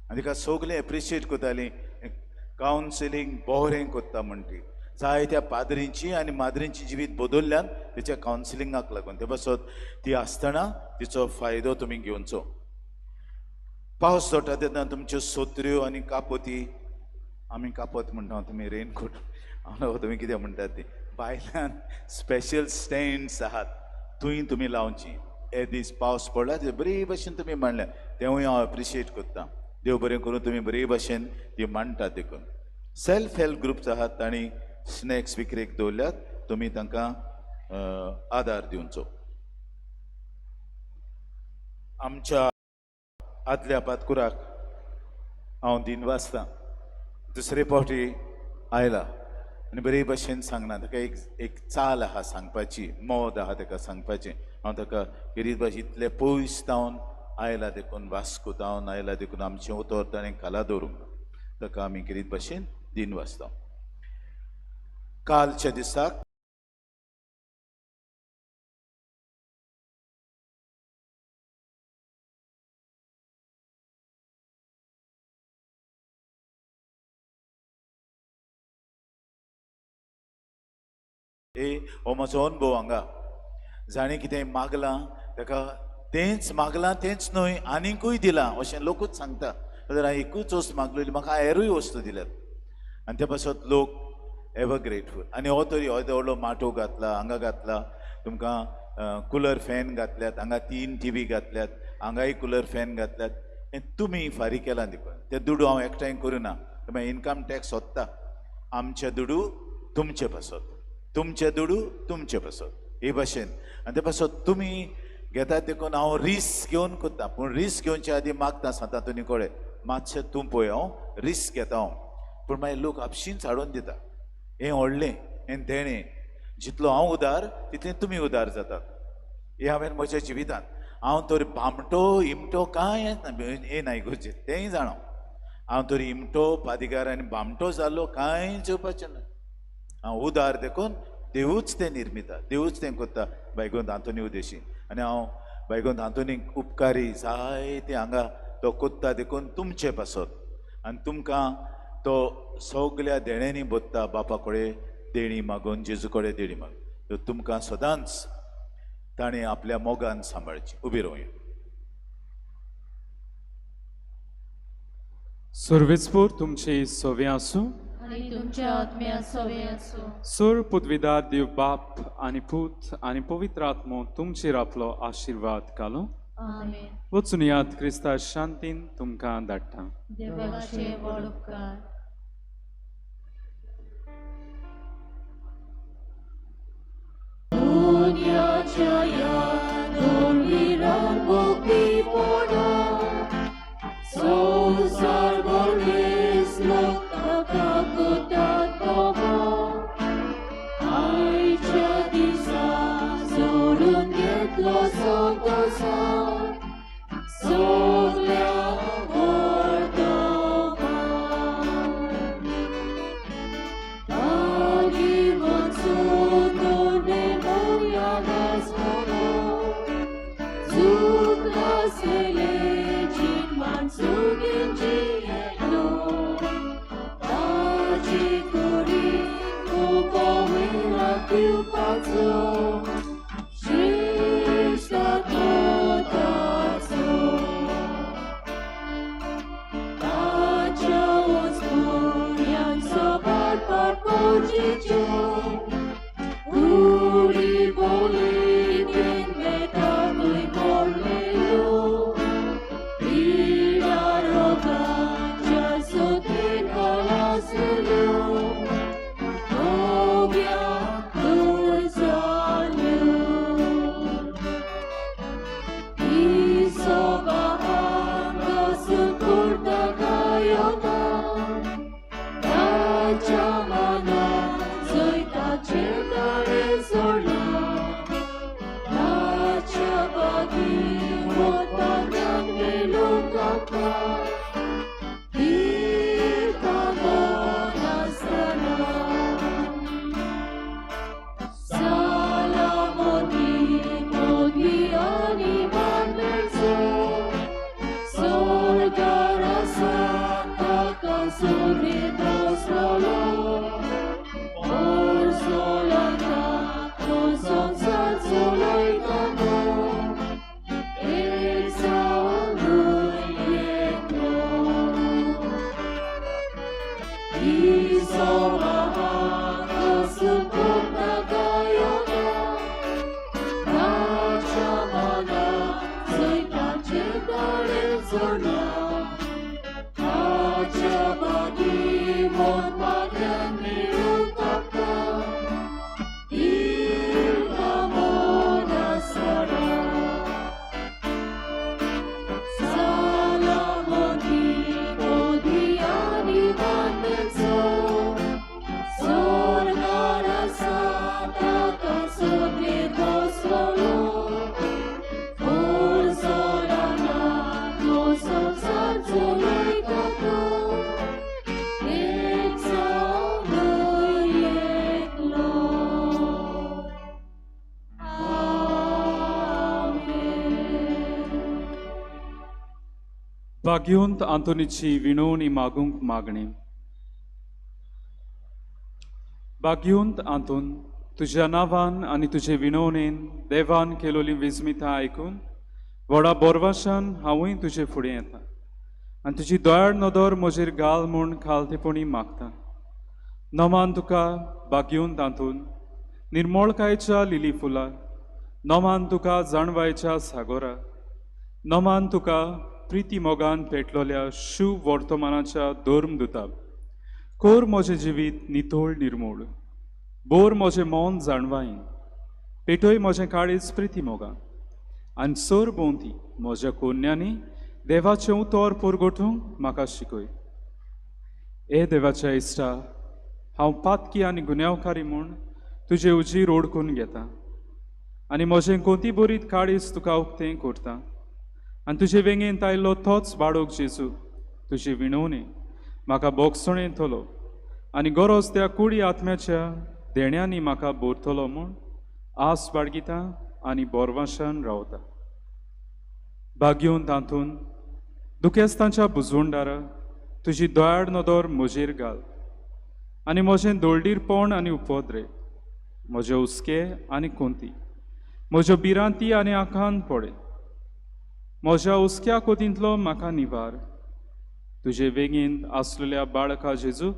आनी तिका सगळें एप्रिशिएट करताली, कावन्सिलींग बरें करता म्हण ती. जायत्या पाद्रींची आनी माद्रींची जिवीत बदल्ल्यान तेच्या कावन्सिलिंगाक लागून. ते पासत ती आसतना तिचो फायदो तुमी घेवचो. पावस पडटा तेन्ना तुमच्यो सोत्र्यो आनी कापोती, आमी कापोत म्हणटा, तुमी रेनकोट, हांव तुमी कितें म्हणटात ती, भायल्यान स्पेशल स्टँड्स आहात थंय तुमी लावची. हे दीस पावस पडला ते बरे भशेन तुमी मांडल्या, तेवूय हांव एप्रिशिएट करता. देव बरें करूं, तुमी बरे भशेन ती मांडटात देखून. सेल्फ हेल्प ग्रुप्स आहात तांणी स्नॅक्स विक्रेक दवरल्यात, तुमी तांकां आदार दिवचो. आमच्या आदल्या पातकुराक हांव दिनवासतां, दुसरे फावटी आयला आनी बरे भशेन सांगना. ताका एक एक चाल आहा सांगपाची, मोद आहा ताका सांगपाचें. हांव ताका गिरीश भाश इतले पयस जावन आयला देखून, वास्को जावन आयला देखून आमचें उतर ताणें खाला दवरूंक, ताका आमी गिरीश भाशेन दिनवासता. कालच्या दिसाक हो म्हजो अनुभव हांगा, जाणें कितें मागलां ताका तेंच मागलां, तेंच न्हय आनीकूय दिलां अशें लोकूच सांगता. जाल्यार हांवें एकूच वस्त मागलेली, म्हाका हेरूय वस्तू दिल्यात आनी ते पासत लोक एवर ग्रेटफूल. आनी हो तरी हो व्हडलो माटो घातला, हांगा घातला, तुमकां कुलर फॅन घातल्यात, हांगा 3 TV घातल्यात, हांगाय कुलर फॅन घातल्यात. हें तुमी फारीक केलां देखून ते दुडू हांव एकठांय करुना, मागीर इनकम टॅक्स सोदता. आमचे दुडू तुमचे पासत, तुमचे दुडू तुमचे पासत, हे भाशेन. आनी ते पासत तुमी घेतात देखून हांव रिस्क घेवन करता, पूण रिस्क घेवचे आदीं मागता सांता तुनी कडेन मातशें तूं पळय, हांव रिस्क घेता हांव, पूण मागीर लोक आपशींच हाडून दिता. हें व्हडलें हें देणें, जितलो हांव उदार तितलें तुमी उदार जातात. हें हांवें म्हज्या जिवितांत, हांव तर भामटो इमटो कांय हें ना इगोर्जेत, तेंय जाणा. हांव तर इमटो पादिगार आनी भामटो जालो कांय जेवपाचें ना. हांव उदार देखून देवूच तें निर्मिता, देवूच तें करता बायगोंत आंतोनी उदेशी. आनी हांव बायगोंत आंतोनीक उपकारी जायते हांगा तो कोत्ता देखून तुमचे पासत, आनी तुमकां तो सगल्या देण्यांनी बोत्ता, बापा कडेन देणी मागून, जेजू कडेन देणी मागून. तुमकां सदांच ताणें आपल्या मोगान सांबाळची. उबी रावया. सर्वेस्पोर तुमचे सवे आसूं आनी तुमच्या आत्म्या सवे आसूं. सोर पुदविदार देव बाप आनी पूत आनी पवित्र आत्मो तुमचेर आपलो आशिर्वाद घालूं. आमेन. वचून याद क्रिस्ता शांतीन तुमकां धाडटा. देवाचे व्हड उपकार. दुनियाच्या ह्या दोन मुक्ती पडो, संवसार भरलेस लोक ताका कोतात बाबा. आयच्या दिसा सोडून घेतलो संतोसा, सगळ्यांक व्हरतोबा. लागीं वचून दोने मोर्यादास बाबा, चुकलासले जिनमान सुगेंची येलो, ताची कुडी मुखावयरा दिवपाचो श्रेश्ठ तो ताचो. ताच्या वचपुण्यान सबार पारपोजीच्यो, कुडी बोली मेटाकूय मोडलेलो, पिडा रोगांच्या सोतीन खलासल्यो, मोग्याक दूर जाल्यो. इसोबाहांग सुकुर्द गायोता, ताच्या मनान जैताचें ताणें सोडलां, ताच्या बागीं वतान मेळूंक आमकां, थिर नासतना. सलामती पदवी आनी मान मेळचो, स्वर्गार आसा ताका सुगीत बसलोलो. भाग्यवंत आंतोनीची विनवणी मागूंक मागणी. भाग्यवंत आंतोन, तुज्या नांवान आनी तुजे विनवणेन देवान केलोली विस्मिता आयकून व्हडा बोरवाशान हांवूय तुजे फुडें येता आनी तुजी दयाळ नदर म्हजेर घाल म्हूण खालतेपणी मागता. नमान तुका भाग्यवंत आंतोन, निर्मळकायच्या लिली फुला, नमान तुका जाणवायच्या सागोरा, नमान तुका प्रिती मोगान पेटलोल्या शुभ वर्तमानाच्या धर्मदुता. कोर म्हजें जिवीत नितळ निर्मूळ, बोर म्हजें मन जाणवायन, पेटय म्हजें काळीज प्रिती मोगान आनी सर भोंवती म्हज्या कोन्यांनी देवाचें उतर पुरगोठूंक म्हाका शिकय. ए देवाच्या इश्टा, हांव पातकी आनी गुन्यांवकारी म्हूण तुजे उजीर ओडकून घेता आनी म्हजें कोती बरीत काळीज तुका उक्तें करता आनी तुजे वेंगेंत आयलो तोच बाळोक जेजू तुजी विणवणी म्हाका बोगसणें येतलो आनी गरज त्या कुडी आत्म्याच्या देण्यांनी म्हाका भरतलो म्हूण आस बाळगिता आनी बोरवाशान रावता. भाग्यवंत तातूंत दुखेस्तांच्या बुजवणदारा, तुजी दयाळ नदर म्हजेर घाल आनी म्हजें दोळडीरपण आनी उपद्रे, म्हजे हुस्के आनी कोंती, म्हज्यो भिरांती आनी आखान पडे, म्हज्या हुस्क्या कोतींतलो म्हाका निवार. तुजे वेगीन आसलेल्या बाळका जेजूक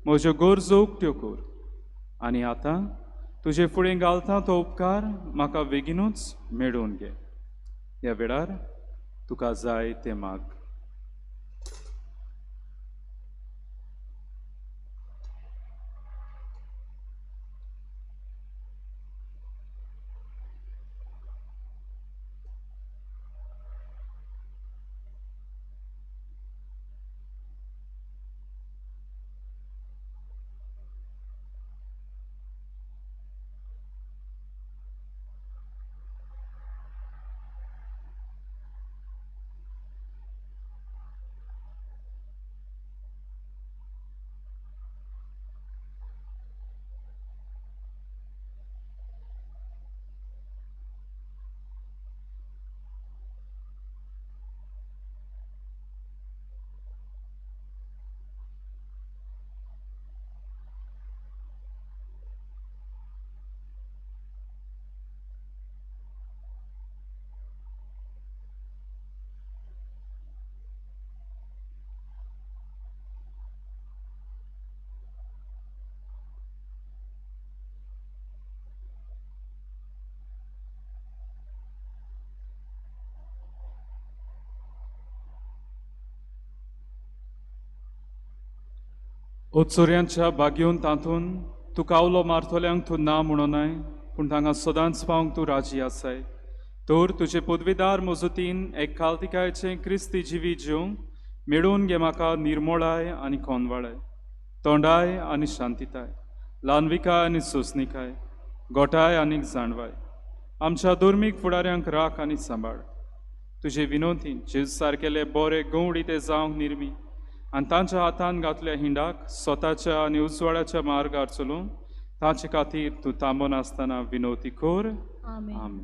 म्हज्यो गरजो उक्त्यो कर आनी आतां तुजे फुडें घालता तो उपकार म्हाका बेगीनूच मेळोवन घे. ह्या वेळार तुका जाय तें माग. ओ चोरयांच्या भाग्योन तातून तूं कावलो मारतल्यांक तूं ना म्हणोनाय, पूण तांकां सदांच पावंक तूं राजी आसाय. तर तुजे पदवीदार मजतीन एक कालतिकायचें क्रिस्ती जिवीत जेवंक मेळोवन घे म्हाका निर्मोळाय आनी कोनवाळाय, तोंडाय आनी शांतिताय, ल्हानविकाय आनी सोंसणिकाय, गोठाय आनी जाणवाय. आमच्या धर्मीक फुडाऱ्यांक राख आनी सांबाळ. तुजे विनोतीन जेजू सारकेले बरे गंवडी ते जावंक निर्मी आनी तांच्या हातान घातल्या हिंडाक स्वताच्या आनी उजवाडाच्या मार्गार चलून तांचे खातीर तूं थांबनासतना विनवती कर. आमेन.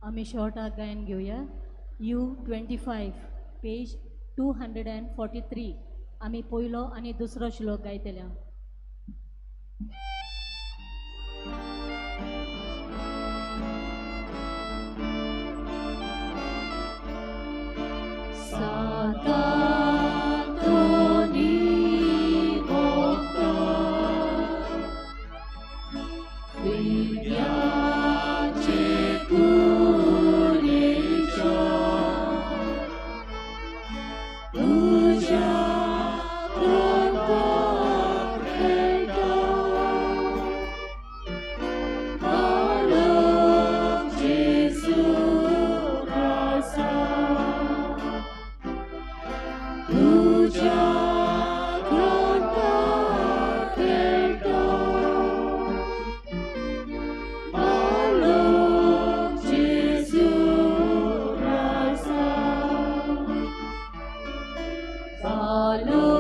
आमी शॉर्टाक गायन घेवया. U 25 page 243. आमी पयलो आनी दुसरो श्लोक गायतले. Follow.